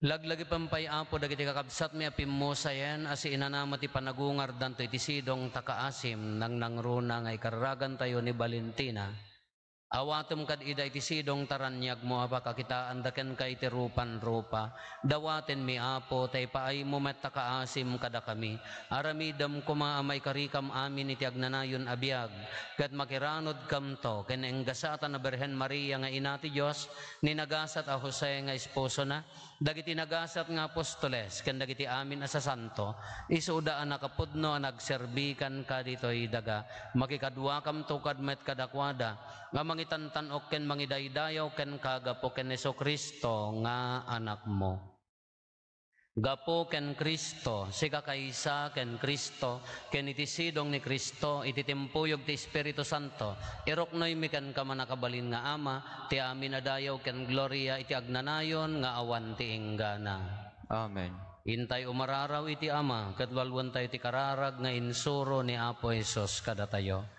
Laglagipem pay, Apo, dagiti kakabsatmi a pimmusayen a siinanama ti panagungardanto iti sidong ta kaasim, nangnangruna nga ikarragantayo ni Valentina. Awatem kad ida iti sidong ta raniagmo a pakakitaanda kenka iti rupan-rupa. Dawatenmi, Apo, ta ipaaymo met ta kaasim kadakami. Aramidem koma a maikarikam amin iti agnanayon a biag, ket makiranodkamto ken enggasatan a Birhen Maria nga Ina ti Dios, ni nagasat a Jose nga esposona, dagiti nagasat nga apostoles, ken dagiti amin a sasanto, isuda a nakapudno a nagserbi kenka ditoy daga. Makikaduakamto kad met kadakuada, nga mangitantan-ok ken mangidaydayaw kenka gapu ken Jesu-Cristo nga Anakmo. Gapu ken Cristo, sikakaysa ken Cristo, ken iti sidong ni Cristo, iti timpuyog ti Espiritu Santo, iruknoymi kenka, mannakabalin nga Ama, ti amin a dayaw ken gloria iti agnanayon nga awan ti inggana. Amen. Intay umararaw iti Ama, ket walwentayo ti kararag nga insuro ni Apo Jesus kadatayo.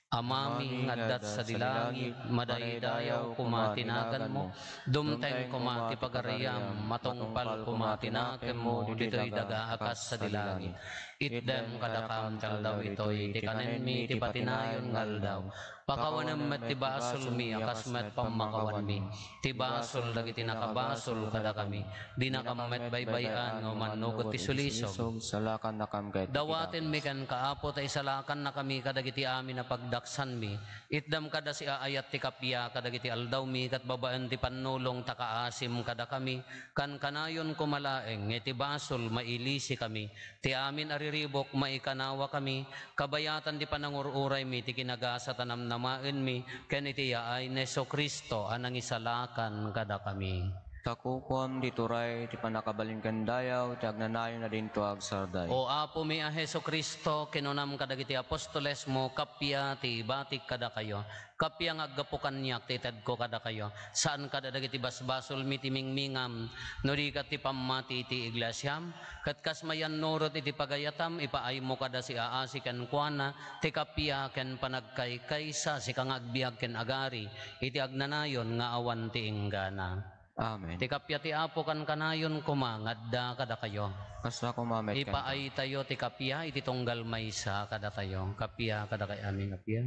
Amami nga adda sadi langit, madaydayaw koma ti naganmo, dumteng koma ti pagariam, matungpal koma ti nakemmo ditoy daga a kas sadi langit. Itdem kadakam ti aldaw itoy ti kanenmi ti patinayon nga aldaw. Pakawanem met ti basolmi a kas met pammakawanmi ti basol dagiti nakabasol kadakami. Dinakam met baybay-an nga umannukot ti sulisog. Salakannakam ket iti dawatenmi kenka, Apo, ta isalakannakami kadagiti amin a pagdaksanmi. Itdam kada siaayat ti kappia kadagiti aldawmi, ket babaen ti pannulong ta kaasim kadakami, kankanayon koma laeng nga iti basol mailisikami, ti amin a riribuk maikanawakami, kabayatan ti panangur-uraymi ti kinagasat a namnamaenmi, ken iti yaay ni Jesu-Cristo a nangisalakan kadakami. Ta kukuam ti turay, ti pannakabalin ken dayaw, ti agnanayon a dinto agsardeng. O Apomi a Jesu-Cristo, kinunam kadagiti apostolesmo, kappia ti ibatik kadakayo, kappia nga aggapu kaniak ti itedko kadakayo. Saan kadagiti basbasolmi ti mingmingam, no di ket ti pammati iti iglesiam, ket kas mayannurot iti pagayatam, ipaaymo kada siaasi kenkuana ti kappia ken panagkaykaysa, sika nga agbiag ken agari iti agnanayon nga awan ti inggana. Amen. Ti kappia ti Apo kankanayon koma nga adda kadakayo. Kasta koma met kenka. Ipaaytayo ti kappia iti tunggal maysa kadatayo. Kappia kadakay amin, kappia.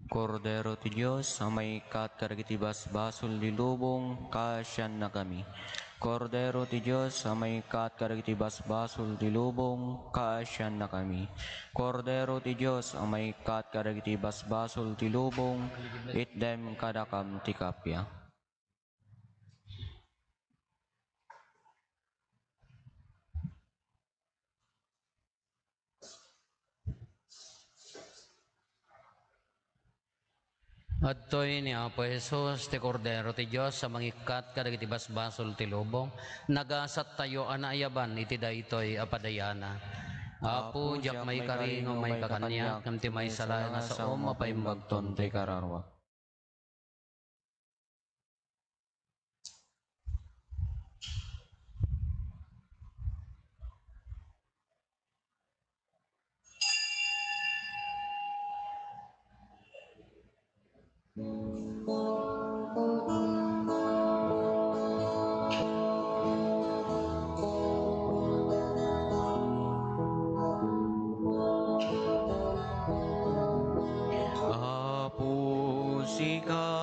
Kordero ti Dios a maikkat kadagiti basbasol ti lubong, kaasiannakami. Kordero ti Dios a maikkat kadagiti basbasol ti lubong, kaasiannakami. Kordero ti Dios a maikkat kadagiti basbasol ti lubong, itdem kadakam ti kappia. Adtoy ni Apo Jesus, ti Kordero ti Dios a mangikkat kadagiti basbasol ti lubong. Nagasattayo a naayaban iti daytoy a padayana. Apo, diak maikari nga umayka kaniak, ngem ti maysa laeng a saom a paimbagton ti kararuak. Apo, sika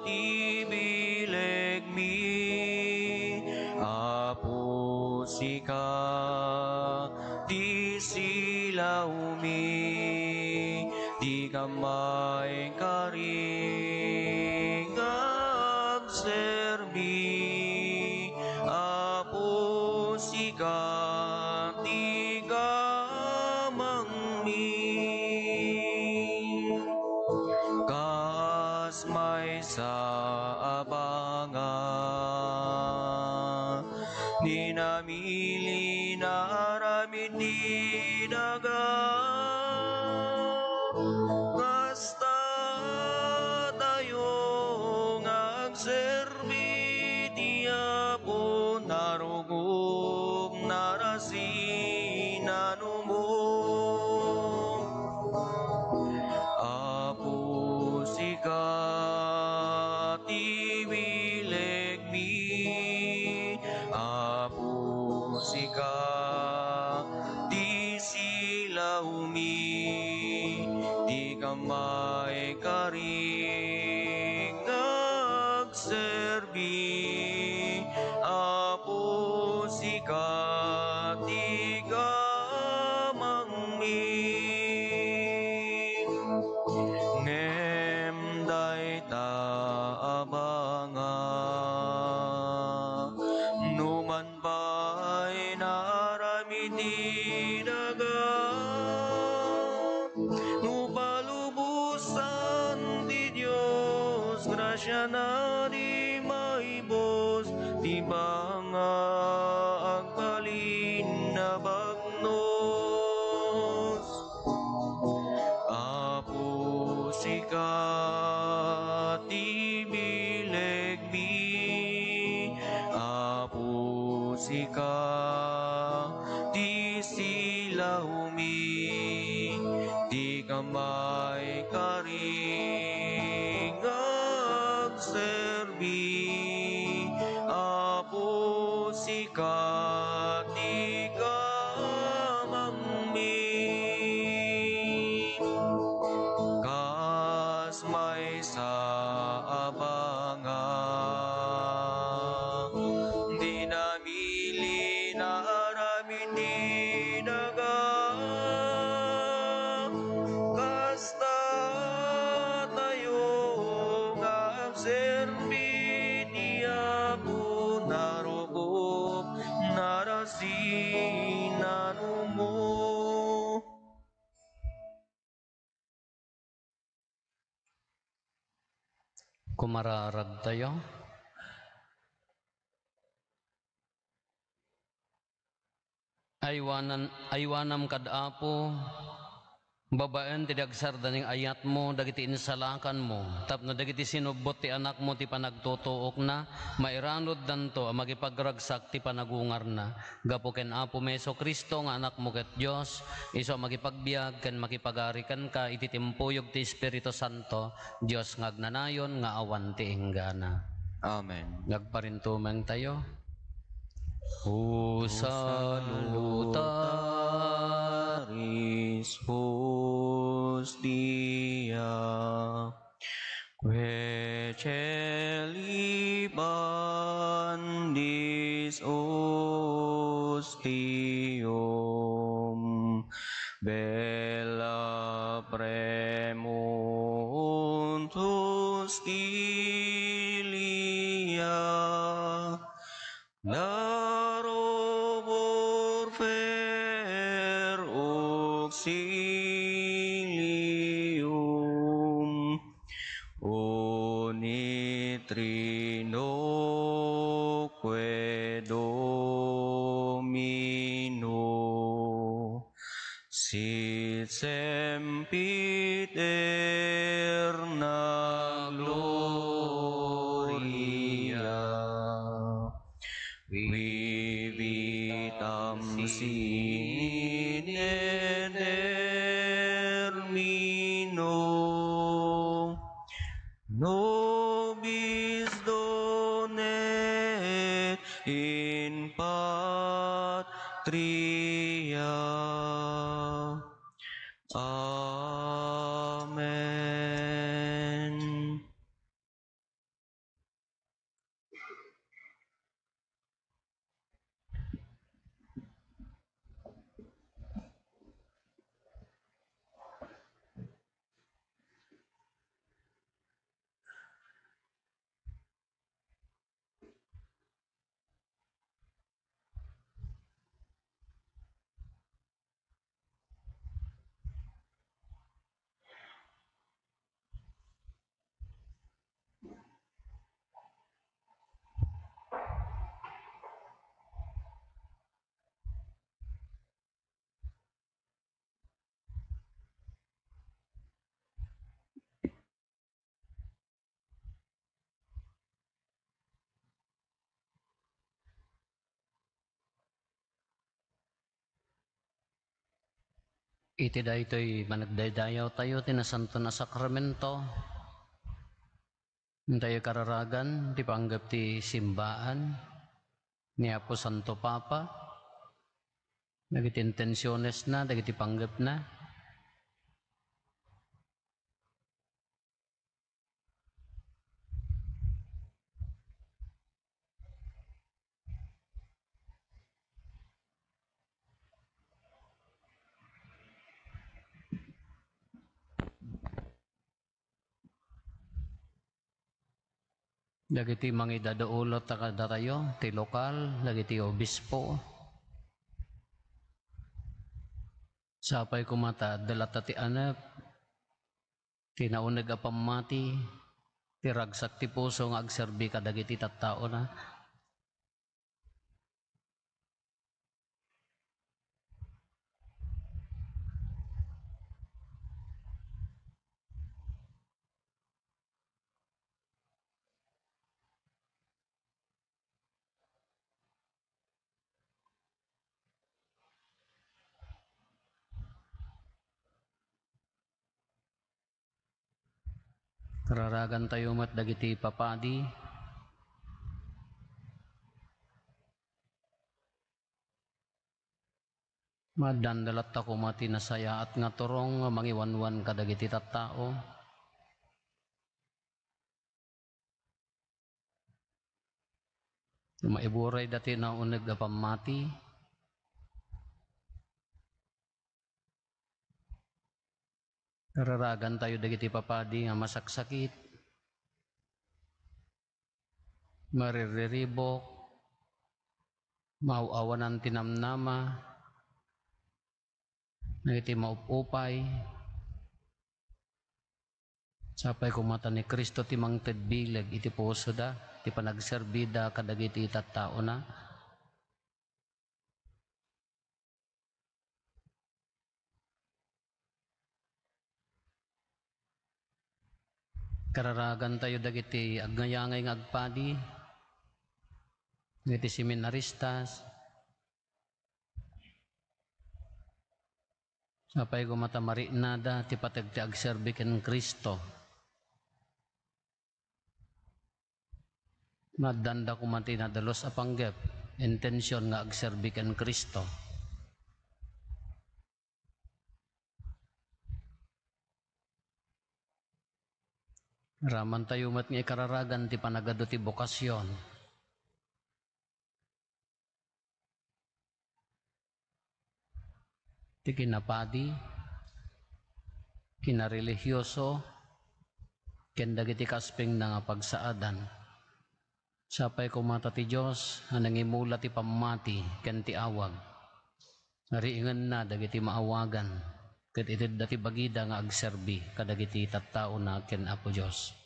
ti bilegmi. Apo, sika ti silawmi. Dika maikari nga agserbi. Apo, sika ti kamangmi. Kas maysa a banga, ni namili na aramid ti daga. Kasta tayo nga agserbi ti Apo, narugom, narasi, nanumog. Apo, sika ti bilegmi. Apo, sika ti silawmi. Dika maikari nga agserbi. Apo, sika ti kamangmi. Ngem dayta a banga, no man pay naaramid ti daga, no palubosan ti Dios grasiana, Ti banga agbalin a bagnos. Apo, sika ti bilegmi. Apo, sika ti silawmi. Ti kamay kari nga agserbi. Apo, sika ti kamangmi. Kas maysa a banga, di namili na aramid ti daga. Kasta tayo nga agserbi ti Apo, narukop, narasi, nanumo. Kumararag tayo. Aywanan, aywanam kad Apo, babaen ti dagsarda ning ayatmo dagiti insalakanmo, tapno dagiti sinubbot ti Anakmo ti panagtutuokna, mairanuddanto a makipagragsak ti panagungarna. Gapu ken Apomi Jesu-Cristo nga Anakmo ket Dios, isu a makipagbiag ken makipagari kenka iti timpuyog ti Espiritu Santo, Dios nga agnanayon nga awan ti inggana. Amen. Agparintumeng tayo. O salutaris hostia, que celebandis ostium, bella premunt hostilia, Darobor per auxilium, unitrinoque Domino, sit sempiterna gloria. Vivitam sine termino, nobis donet in patria. Amen. Iti daytoy, managdaydayaw tayo ti Nasanton a Sakramento. Intayo kararagan ti panggep ti simbaan ni Apo Santo Papa, dagiti intensionesna, dagiti panggepna. Dagiti mangidad-ulo ta kadatayo, ti lokal, dagiti obispo. Sapay koma ta adda latta ti anep, ti nauneg a pammati, ti ragsak ti puso nga agserbi kadagiti tattaona. Kararagantayo met dagiti papadi. Maaddanda latta koma ti nasayaat nga turong nga mangiwanwan kadagiti tattao. Maiburay dati nauneg a pammati. Kararagantayo dagiti papadi nga masaksakit, marirriribok, maaw-awanan ti namnama, dagiti maup-upay. Sapay koma ta ni Cristo ti mangted bileg iti pusoda, ti panagserbida kadagiti tattaona. Kararagantayo dagiti agnayangay nga agpadi, dagiti seminaristas, sapay koma ta mariknada ti pateg ti agserbi ken Cristo. Maaddanda koma ti nadalus a panggep, intension nga agserbi ken Cristo. Ramantayo met nga ikararagan ti panagadu ti bokasion. Ti kinapadi, kinarelihioso, ken dagiti kaaspingna nga pagsaadan. Sapay koma ta ti Dios a nangimula ti pammati ken ti awag. Nariingenna dagiti maawagan, ket itedda ti bagida nga agserbi kadagiti tattaona ken Apo Dios.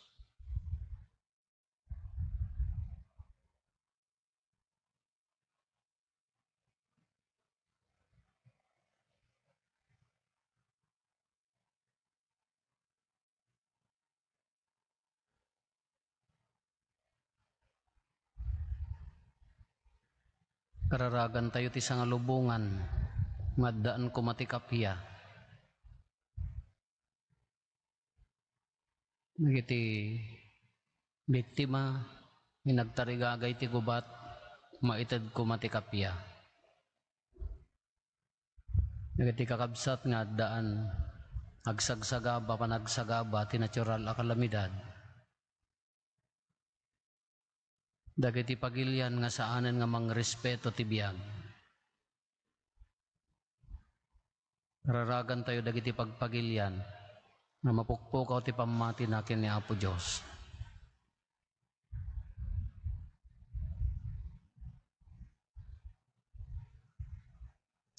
Kararagantayo ti sangalubongan nga addaan koma ti kappia. Dagiti biktima nga nagtarigagay ti gubat, maited koma ti kappia. Dagiti kakabsat nga addaan, agsagsagaba, panagsagaba ti natural a kalamidad. Dagiti pagilian nga saanen nga mangrespeto ti biag. Kararagantayo dagiti pagpagilian nga mapukpukaw ti pammatina ken ni Apo Dios.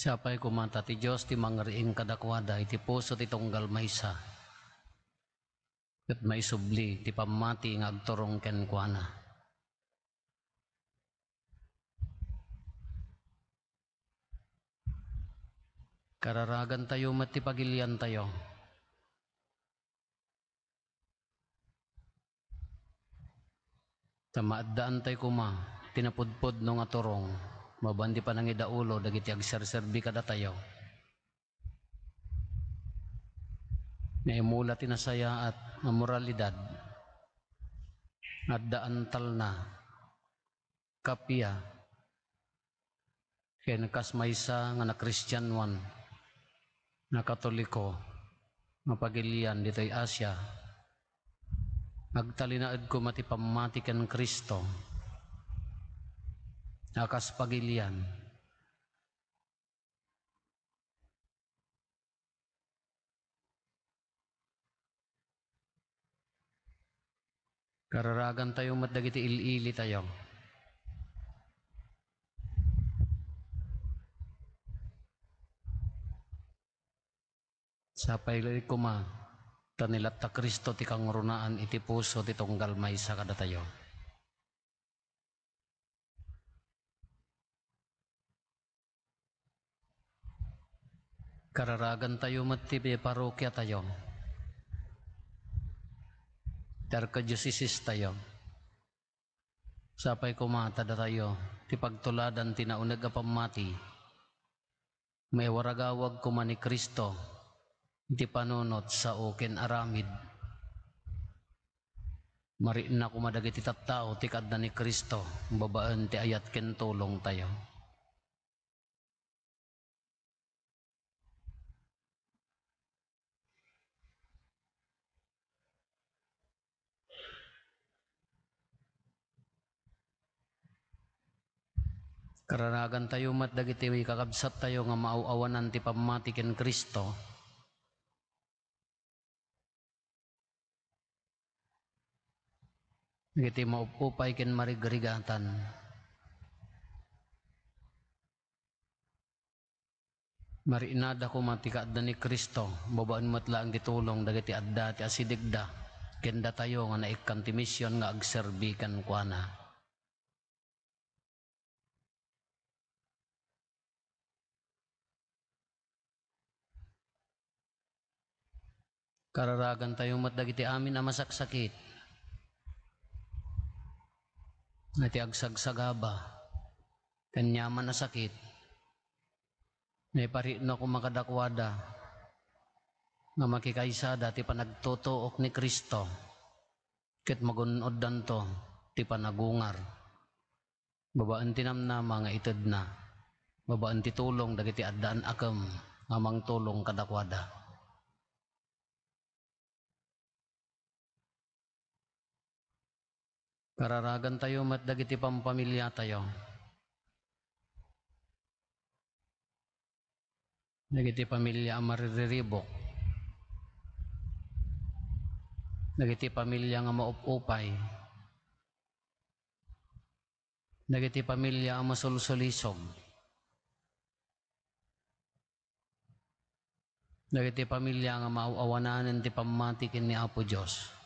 Sapay koma ta ti Dios ti mangriing kadakuada iti puso ti tunggal maysa, ket maisubli ti pammati nga agturong kenkuana. Kararagantayo met ti pagiliantayo. Ta maaddaantay koma ti napudpudno nga turong mabaen ti panangidaulo dagiti agserserbi kadatayo. Naimula ti nasayaat nga moralidad, adda antalna, kappia, ken kas maysa nga nakristianoan nga Katoliko nga pagilian ditoy Asia, agtalinaed koma ti pammati ken Cristo a kas pagilian. Kararagantayo met dagiti il-ilitayo. Sapay la koma ta ni latta Cristo ti kangrunaan iti puso ti tunggal maysa kadatayo. Kararagantayo met ti parokiatayo, ti arkadiosesistayo. Sapay koma ta datayo ti pagtuladan ti nauneg a pammati. Maiwaragawag koma ni Cristo iti panunot sao ken aramid. Marikna koma dagiti tattao ti kaadda ni Cristo babaen ti ayat ken tulongtayo. Kararagantayo met dagiti kakabsattayo nga maaw-awanan ti pammati ken Cristo. Dagiti maup-upay ken marigrigatan. Mariknada koma ti kaadda ni Cristo, babaen met laeng ti tulong dagiti adda ti asidegda ken datayo nga naikkan ti mision nga agserbi kenkuana. Kararagantayo met dagiti amin a masaksakit, nga ti agsagsagaba ken aniaman a sakit. Naiparikna koma kadakuada nga makikaysada ti panagtutuok ni Cristo ket magun-oddanto ti panagungar babaen ti namnama nga itedna, babaen ti tulong dagiti addaan a kem nga mangtulong kadakuada. Kararagantayo met dagiti pampamiliatayo. Dagiti pamilia a maririribuk. Dagiti pamilia nga maup-upay. Dagiti pamilia a masulsulisog. Dagiti pamilia nga maaw-awananen ti pammati ken ni Apo Dios.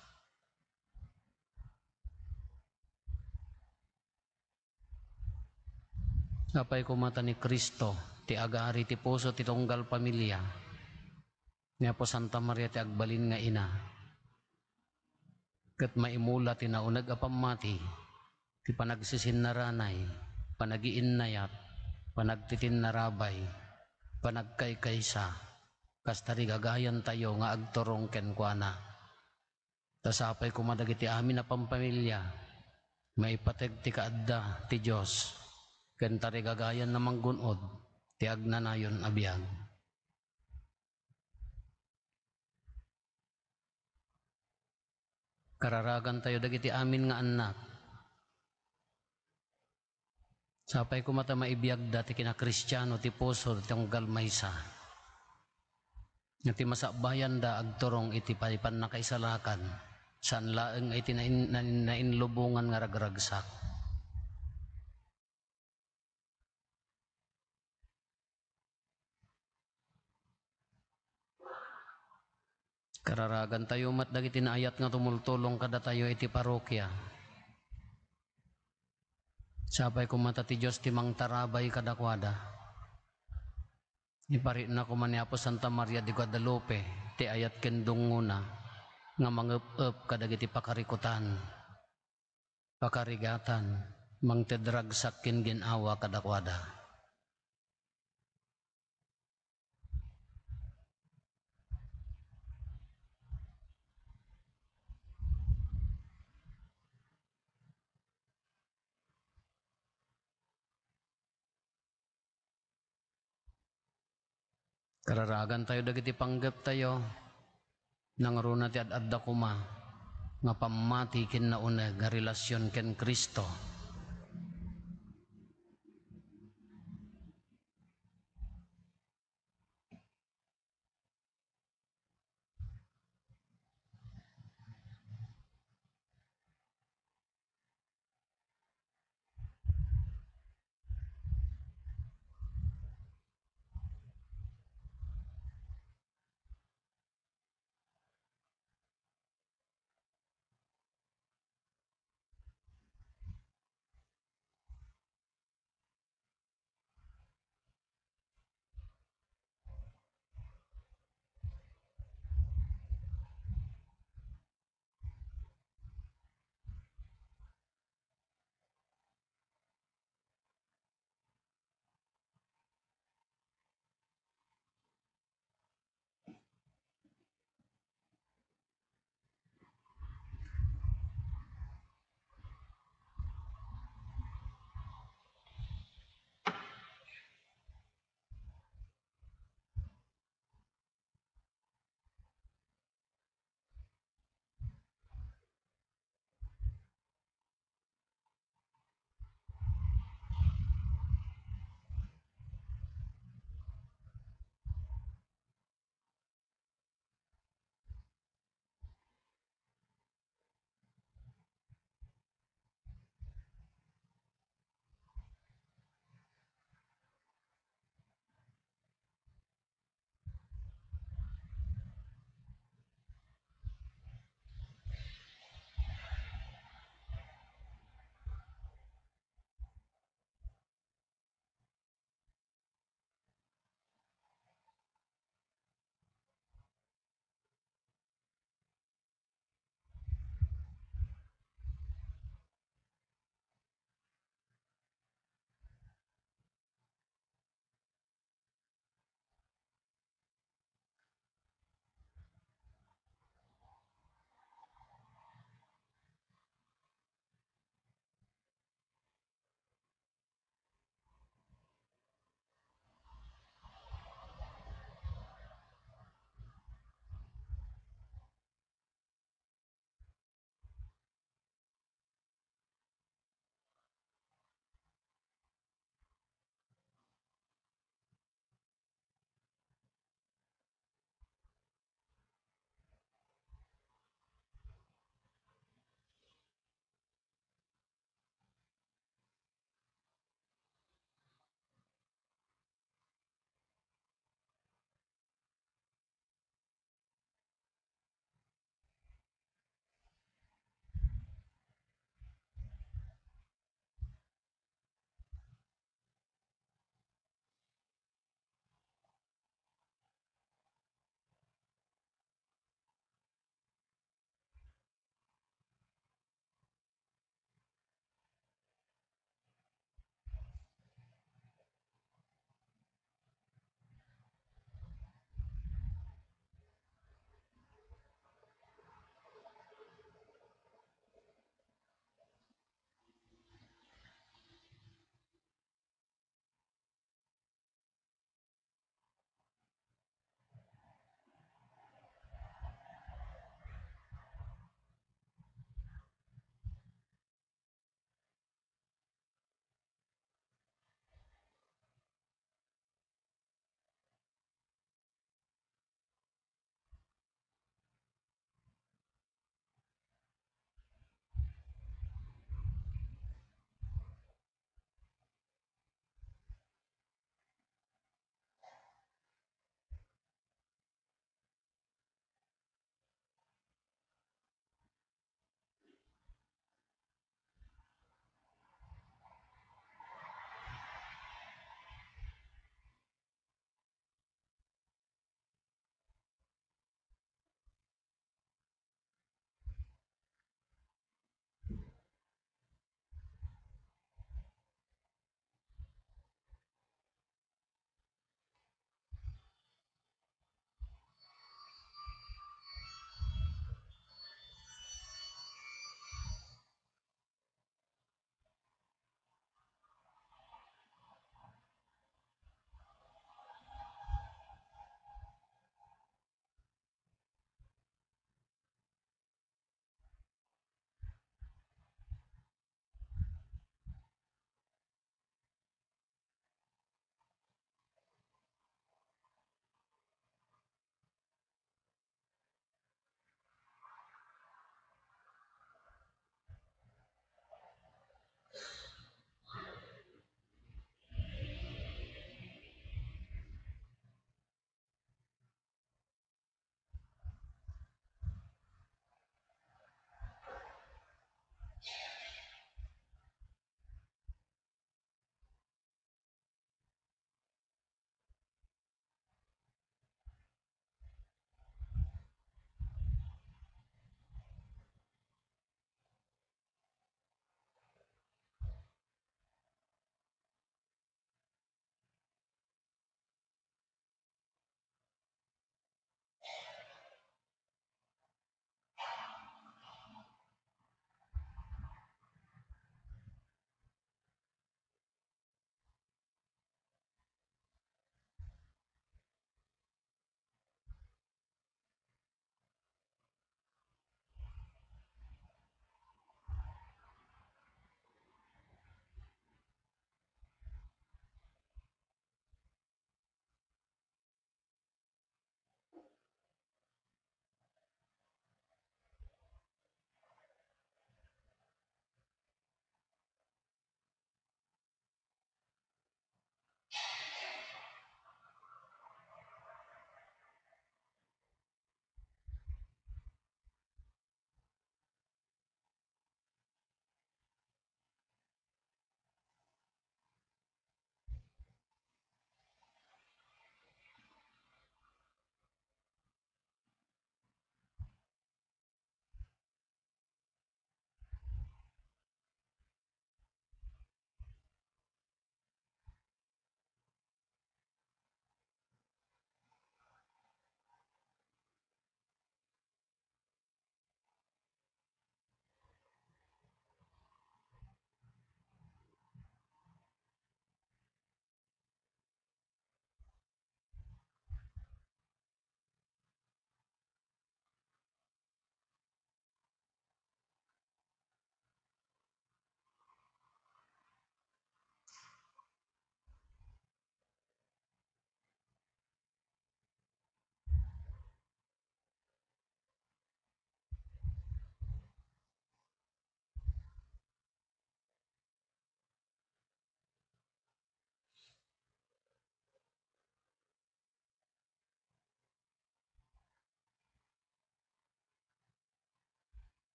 Apay koma ta ni Cristo ti agari ti puso ti tunggal pamilia. Ni Apo Santa Maria ti agbalin nga ina. Ket maimula ti nauneg a pammati, ti panagsisinnaranay, panagiinnayat, panagtitinnarabay, panagkaykaysa, kas tarigagayantayo nga agturong kenkuana. Ta sapay koma dagiti amin a pampamilia, maipateg ti kaadda ti Dios, ken tarigagayan a manggun-od ti agnanayon a biag. Kararagantayo dagiti amin nga annak. Sapay koma ta maibiagda ti kinakristiano ti puso ti tunggal maysa. Nga ti masakbayanda agturong iti pay-, pannakaisalakan, saan laeng nga iti nain-, nain-, nainlubongan nga ragragsak. Kararagantayo met dagiti naayat nga tumultulong kadatayo iti parokia. Sapay koma ta ti Dios ti mangtarabay kadakuada. Iparikna koma ni Apo Santa Maria de Guadalupe ti ayat ken dungngona nga mangep-ep kadagiti pakarikutan, pakarigatan, mangted ragsak ken gin-awa kadakuada. Kararagantayo dagiti panggeptayo, nangruna ti ad-adda koma nga pammati ken nauneg nga relasion ken Cristo.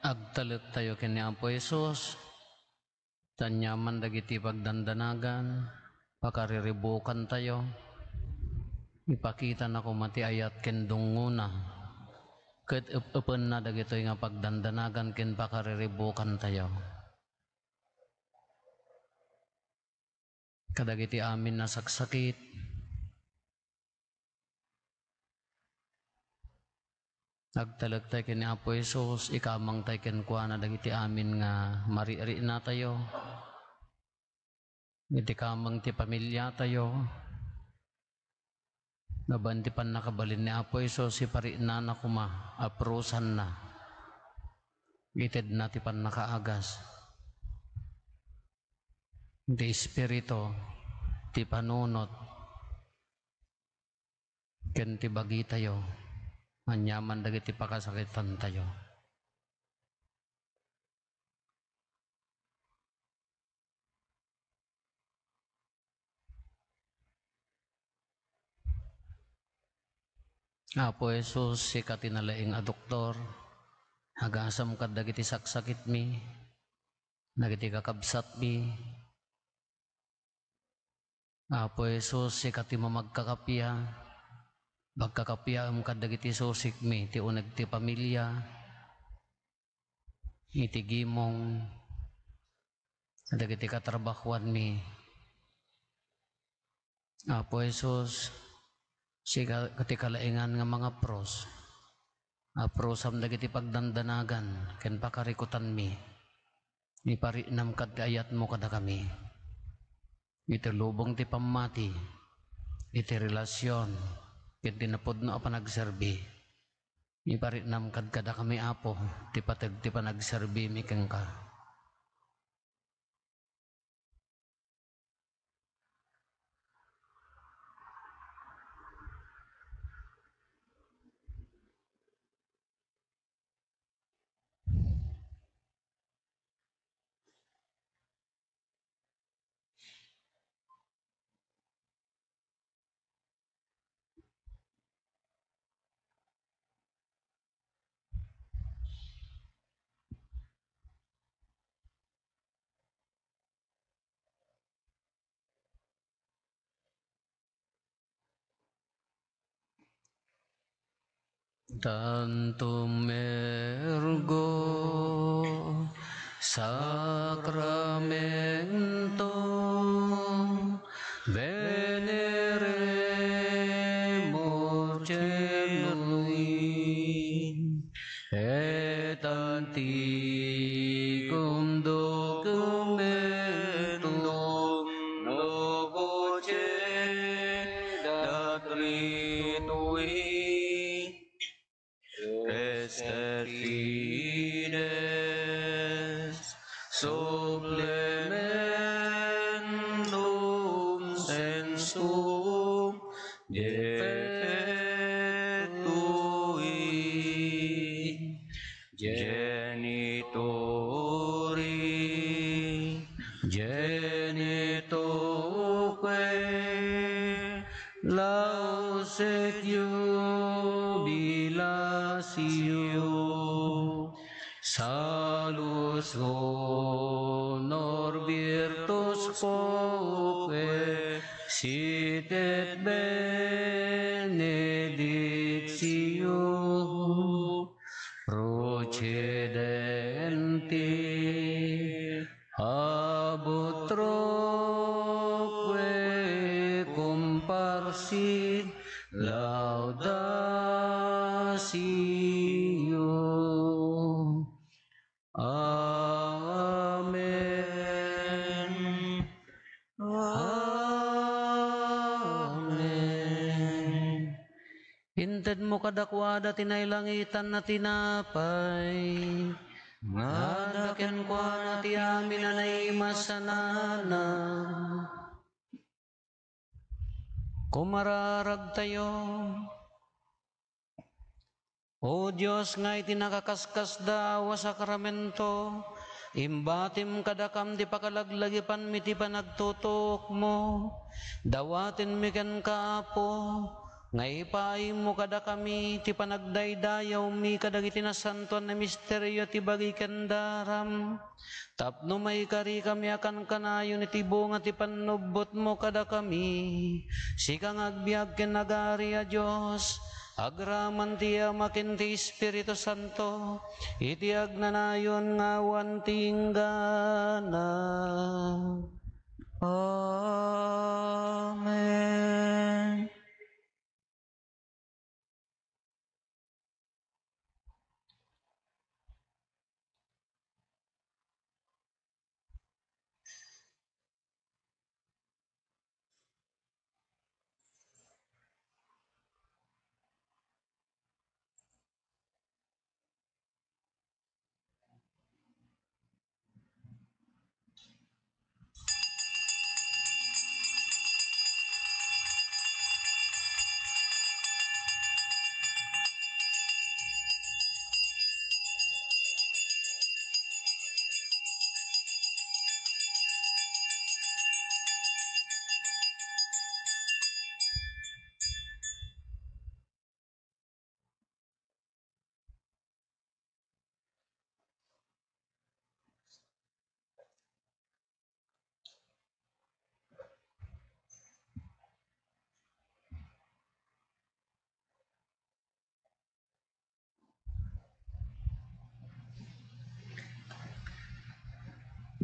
Agtalektayo ken ni Apo Jesus, ta aniaman dagiti pagdandanagan, pakariribukantayo, ipakitana koma ti ayat ken dungngona, ket ep-epenna dagitoy nga pagdandanagan ken pakariribukantayo. Kadagiti amin a saksakit, agtalektayo ken ni Apo Jesus, ikamangtayo kenkuana dagiti amin nga maririnatayo, iti kameng ti pamiliatayo, babaen ti pannakabalin ni Apo Jesus, iparinana koma, aprosanna, itedna ti pannakaagas, ti Espiritu, ti panunot, ken ti bagitayo, aniaman dagiti pakasakitantayo. Apo Jesus, sika ti nalaing a doktor, agasam kadagiti saksakitmi, dagiti kakabsatmi, Apo Jesus, sika ti mamagkakappia. Pagkakappiaem kadagiti susikmi, ti uneg ti pamilia, iti gimong, dagiti katrabahuanmi. Apo Jesus, sika ti kalaingan nga mangapros. Aprosam dagiti pagdandanagan ken pakarikutanmi. Iparinam kad ti ayatmo kadakami. Iti lubong ti pammati, iti relasion, ken ti napudno a panagserbi. Iparinam kad kadakami, Apo, ti pateg ti panagserbimi kenka. Tantum ergo sacramentum, veneremur coeli, et antiquum documentum novo cedat ritui, est et fides supplementum sensum defectui, genitori, genitoque, lauset, iubilatio, salus, honor, virtus, proque, sit et benedictio, procedenti ab utroque cum parsit laudatio. Amen. Amen. Intedmo kadakuada ti nailangitan a tinapay nga adda kenkuana ti amin a naimasanana. Kumararagtayo. O Dios nga iti nakaskasdaaw a sakramento, imbatim kadakam ti pakalaglagipanmi ti panagtutuokmo. Dawatenmi kenka, Apo, nga ipaaymo kadakami ti panagdaydayawmi kadagiti nasantoan a misterio ti bagi ken daram, tapno maikarikami a kankanayon iti bunga ti pannubbotmo kadakami. Sika nga agbiag ken agari a Dios, agraman ti Ama ken ti Espiritu Santo, iti agnanayon nga awan ti inggana. Amen.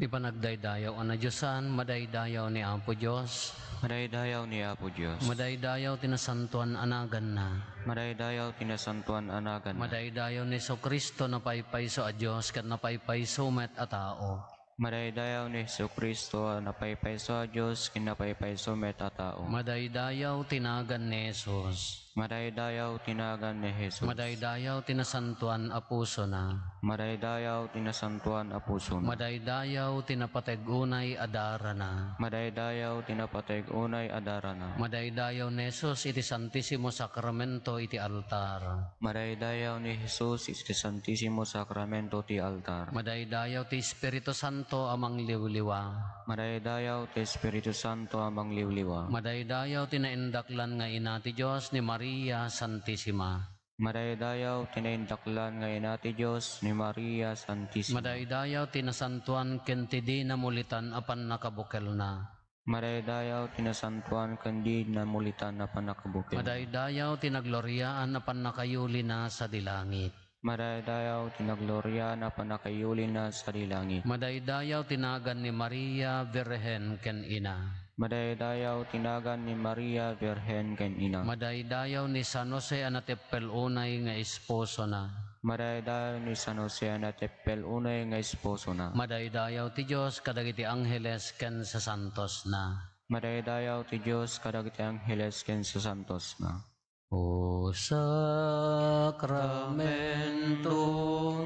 Ti panagdaydayaw a nadiosan, madaydayaw ni Apo Dios. Madaydayaw ni Apo Dios. Madaydayaw ti nasantoan a naganna. Madaydayaw ti nasantoan a naganna. Madaydayaw ni Jesu-Cristo, napaypayso a Dios ken napaypayso met a tao. Madaydayaw ni Jesu-Cristo, napaypayso a Dios ken napaypayso met a tao. Madaydayaw ti nagan ni Jesus. Madaydayaw ti nagan ni Jesus. Madaydayaw ti nasantoan a pusona. Madaydayaw ti nasantoan a pusona. Madaydayaw ti napateg unay a darana. Madaydayaw ti napateg unay a darana. Madaydayaw ni Jesus iti Santisimo Sakramento iti altar. Madaydayaw ni Jesus iti Santisimo Sakramento ti altar. Madaydayaw ti Espiritu Santo a mangliwliwa. Madaydayaw ti Espiritu Santo a mangliwliwa. Madaydayaw ti naindaklan nga ina ti Dios ni Maria Santisima. Madaydayaw ti naindaklan nga ina ti Dios ni Maria Santisima. Madaydayaw ti nasantoan ken ti di namulitan a pannakabukelna. Madaydayaw ti nasantoan ken di namulitan a pannakabukelna. Madaydayaw ti nagloriaan a pannakayulina sadi langit. Madaydayaw ti nagloriaan a pannakayulina sadi langit. Madaydayaw ti nagan ni Maria, Birhen ken Ina. Madaydayaw ti nagan ni Maria, Birhen ken Ina. Madaydayaw ni San Jose a nateppel unay nga esposona. Madaydayaw ni San Jose a nateppel unay nga esposona. Madaydayaw ti Dios kadagiti angheles ken sasantosna. Madaydayaw ti Dios kadagiti angheles ken sasantosna. O sakramento,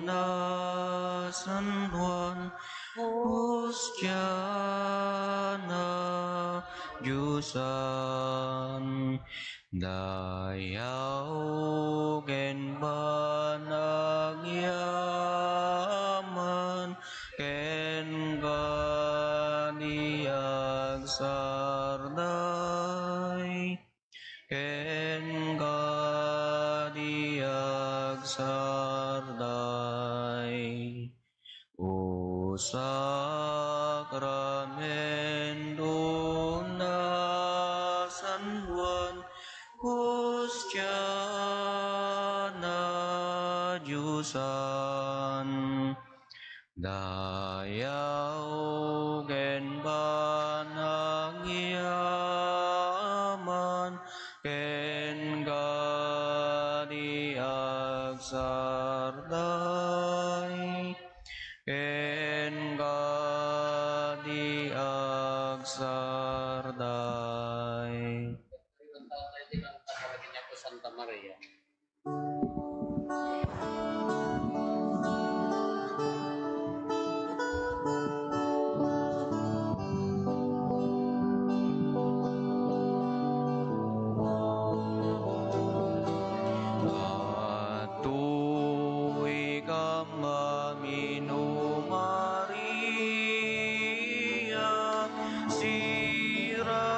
nasantoan, hostiana, Diosan, dayaw ken banag yaman, ken kadi agsarday, ken kadi agsarday. O sakramento, nasantoan, hostiana, Diosan, dayaw ken banag yaman, ken kadi agsarday, ken kadi agsarday. Santa Maria. Adtoy kam, Amino Maria, sira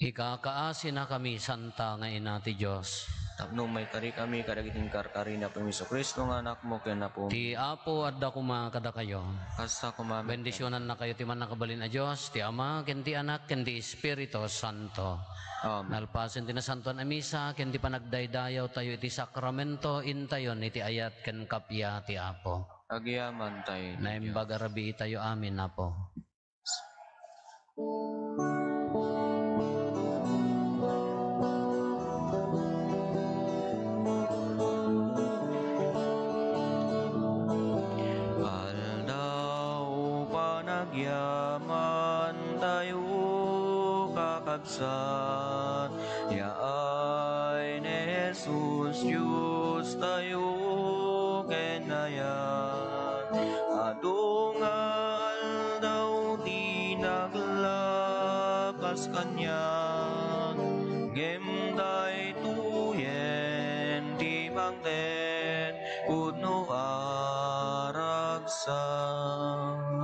Ikakaasinakami, Santa nga Ina ti Dios. Tapno maikarikami kadagiti inkarkari ni Apo Jesu-Cristo nga Anakmo ken Apo. Ti Apo adda koma kadakayo. Kasta koma. Bendisionannakayo ti Mannakabalin a Dios, ti Ama, ken ti Anak, ken ti Espiritu Santo. Amen. Nalpasen ti Nasantoan a Misa, ken ti panagdaydayawtayo iti sakramento, intayon iti ayat ken kappia ti Apo. Agyamankami, Dios. Naimbag a rabiitayo amin, Apo. Aldaw panagyamantayo, kakabsat, yaay ni Jesus, Diostayo, ken ayat. Adu nga aldaw ti naglapas kaniak, ngem daytoyen ti mangted pudno a ragsak.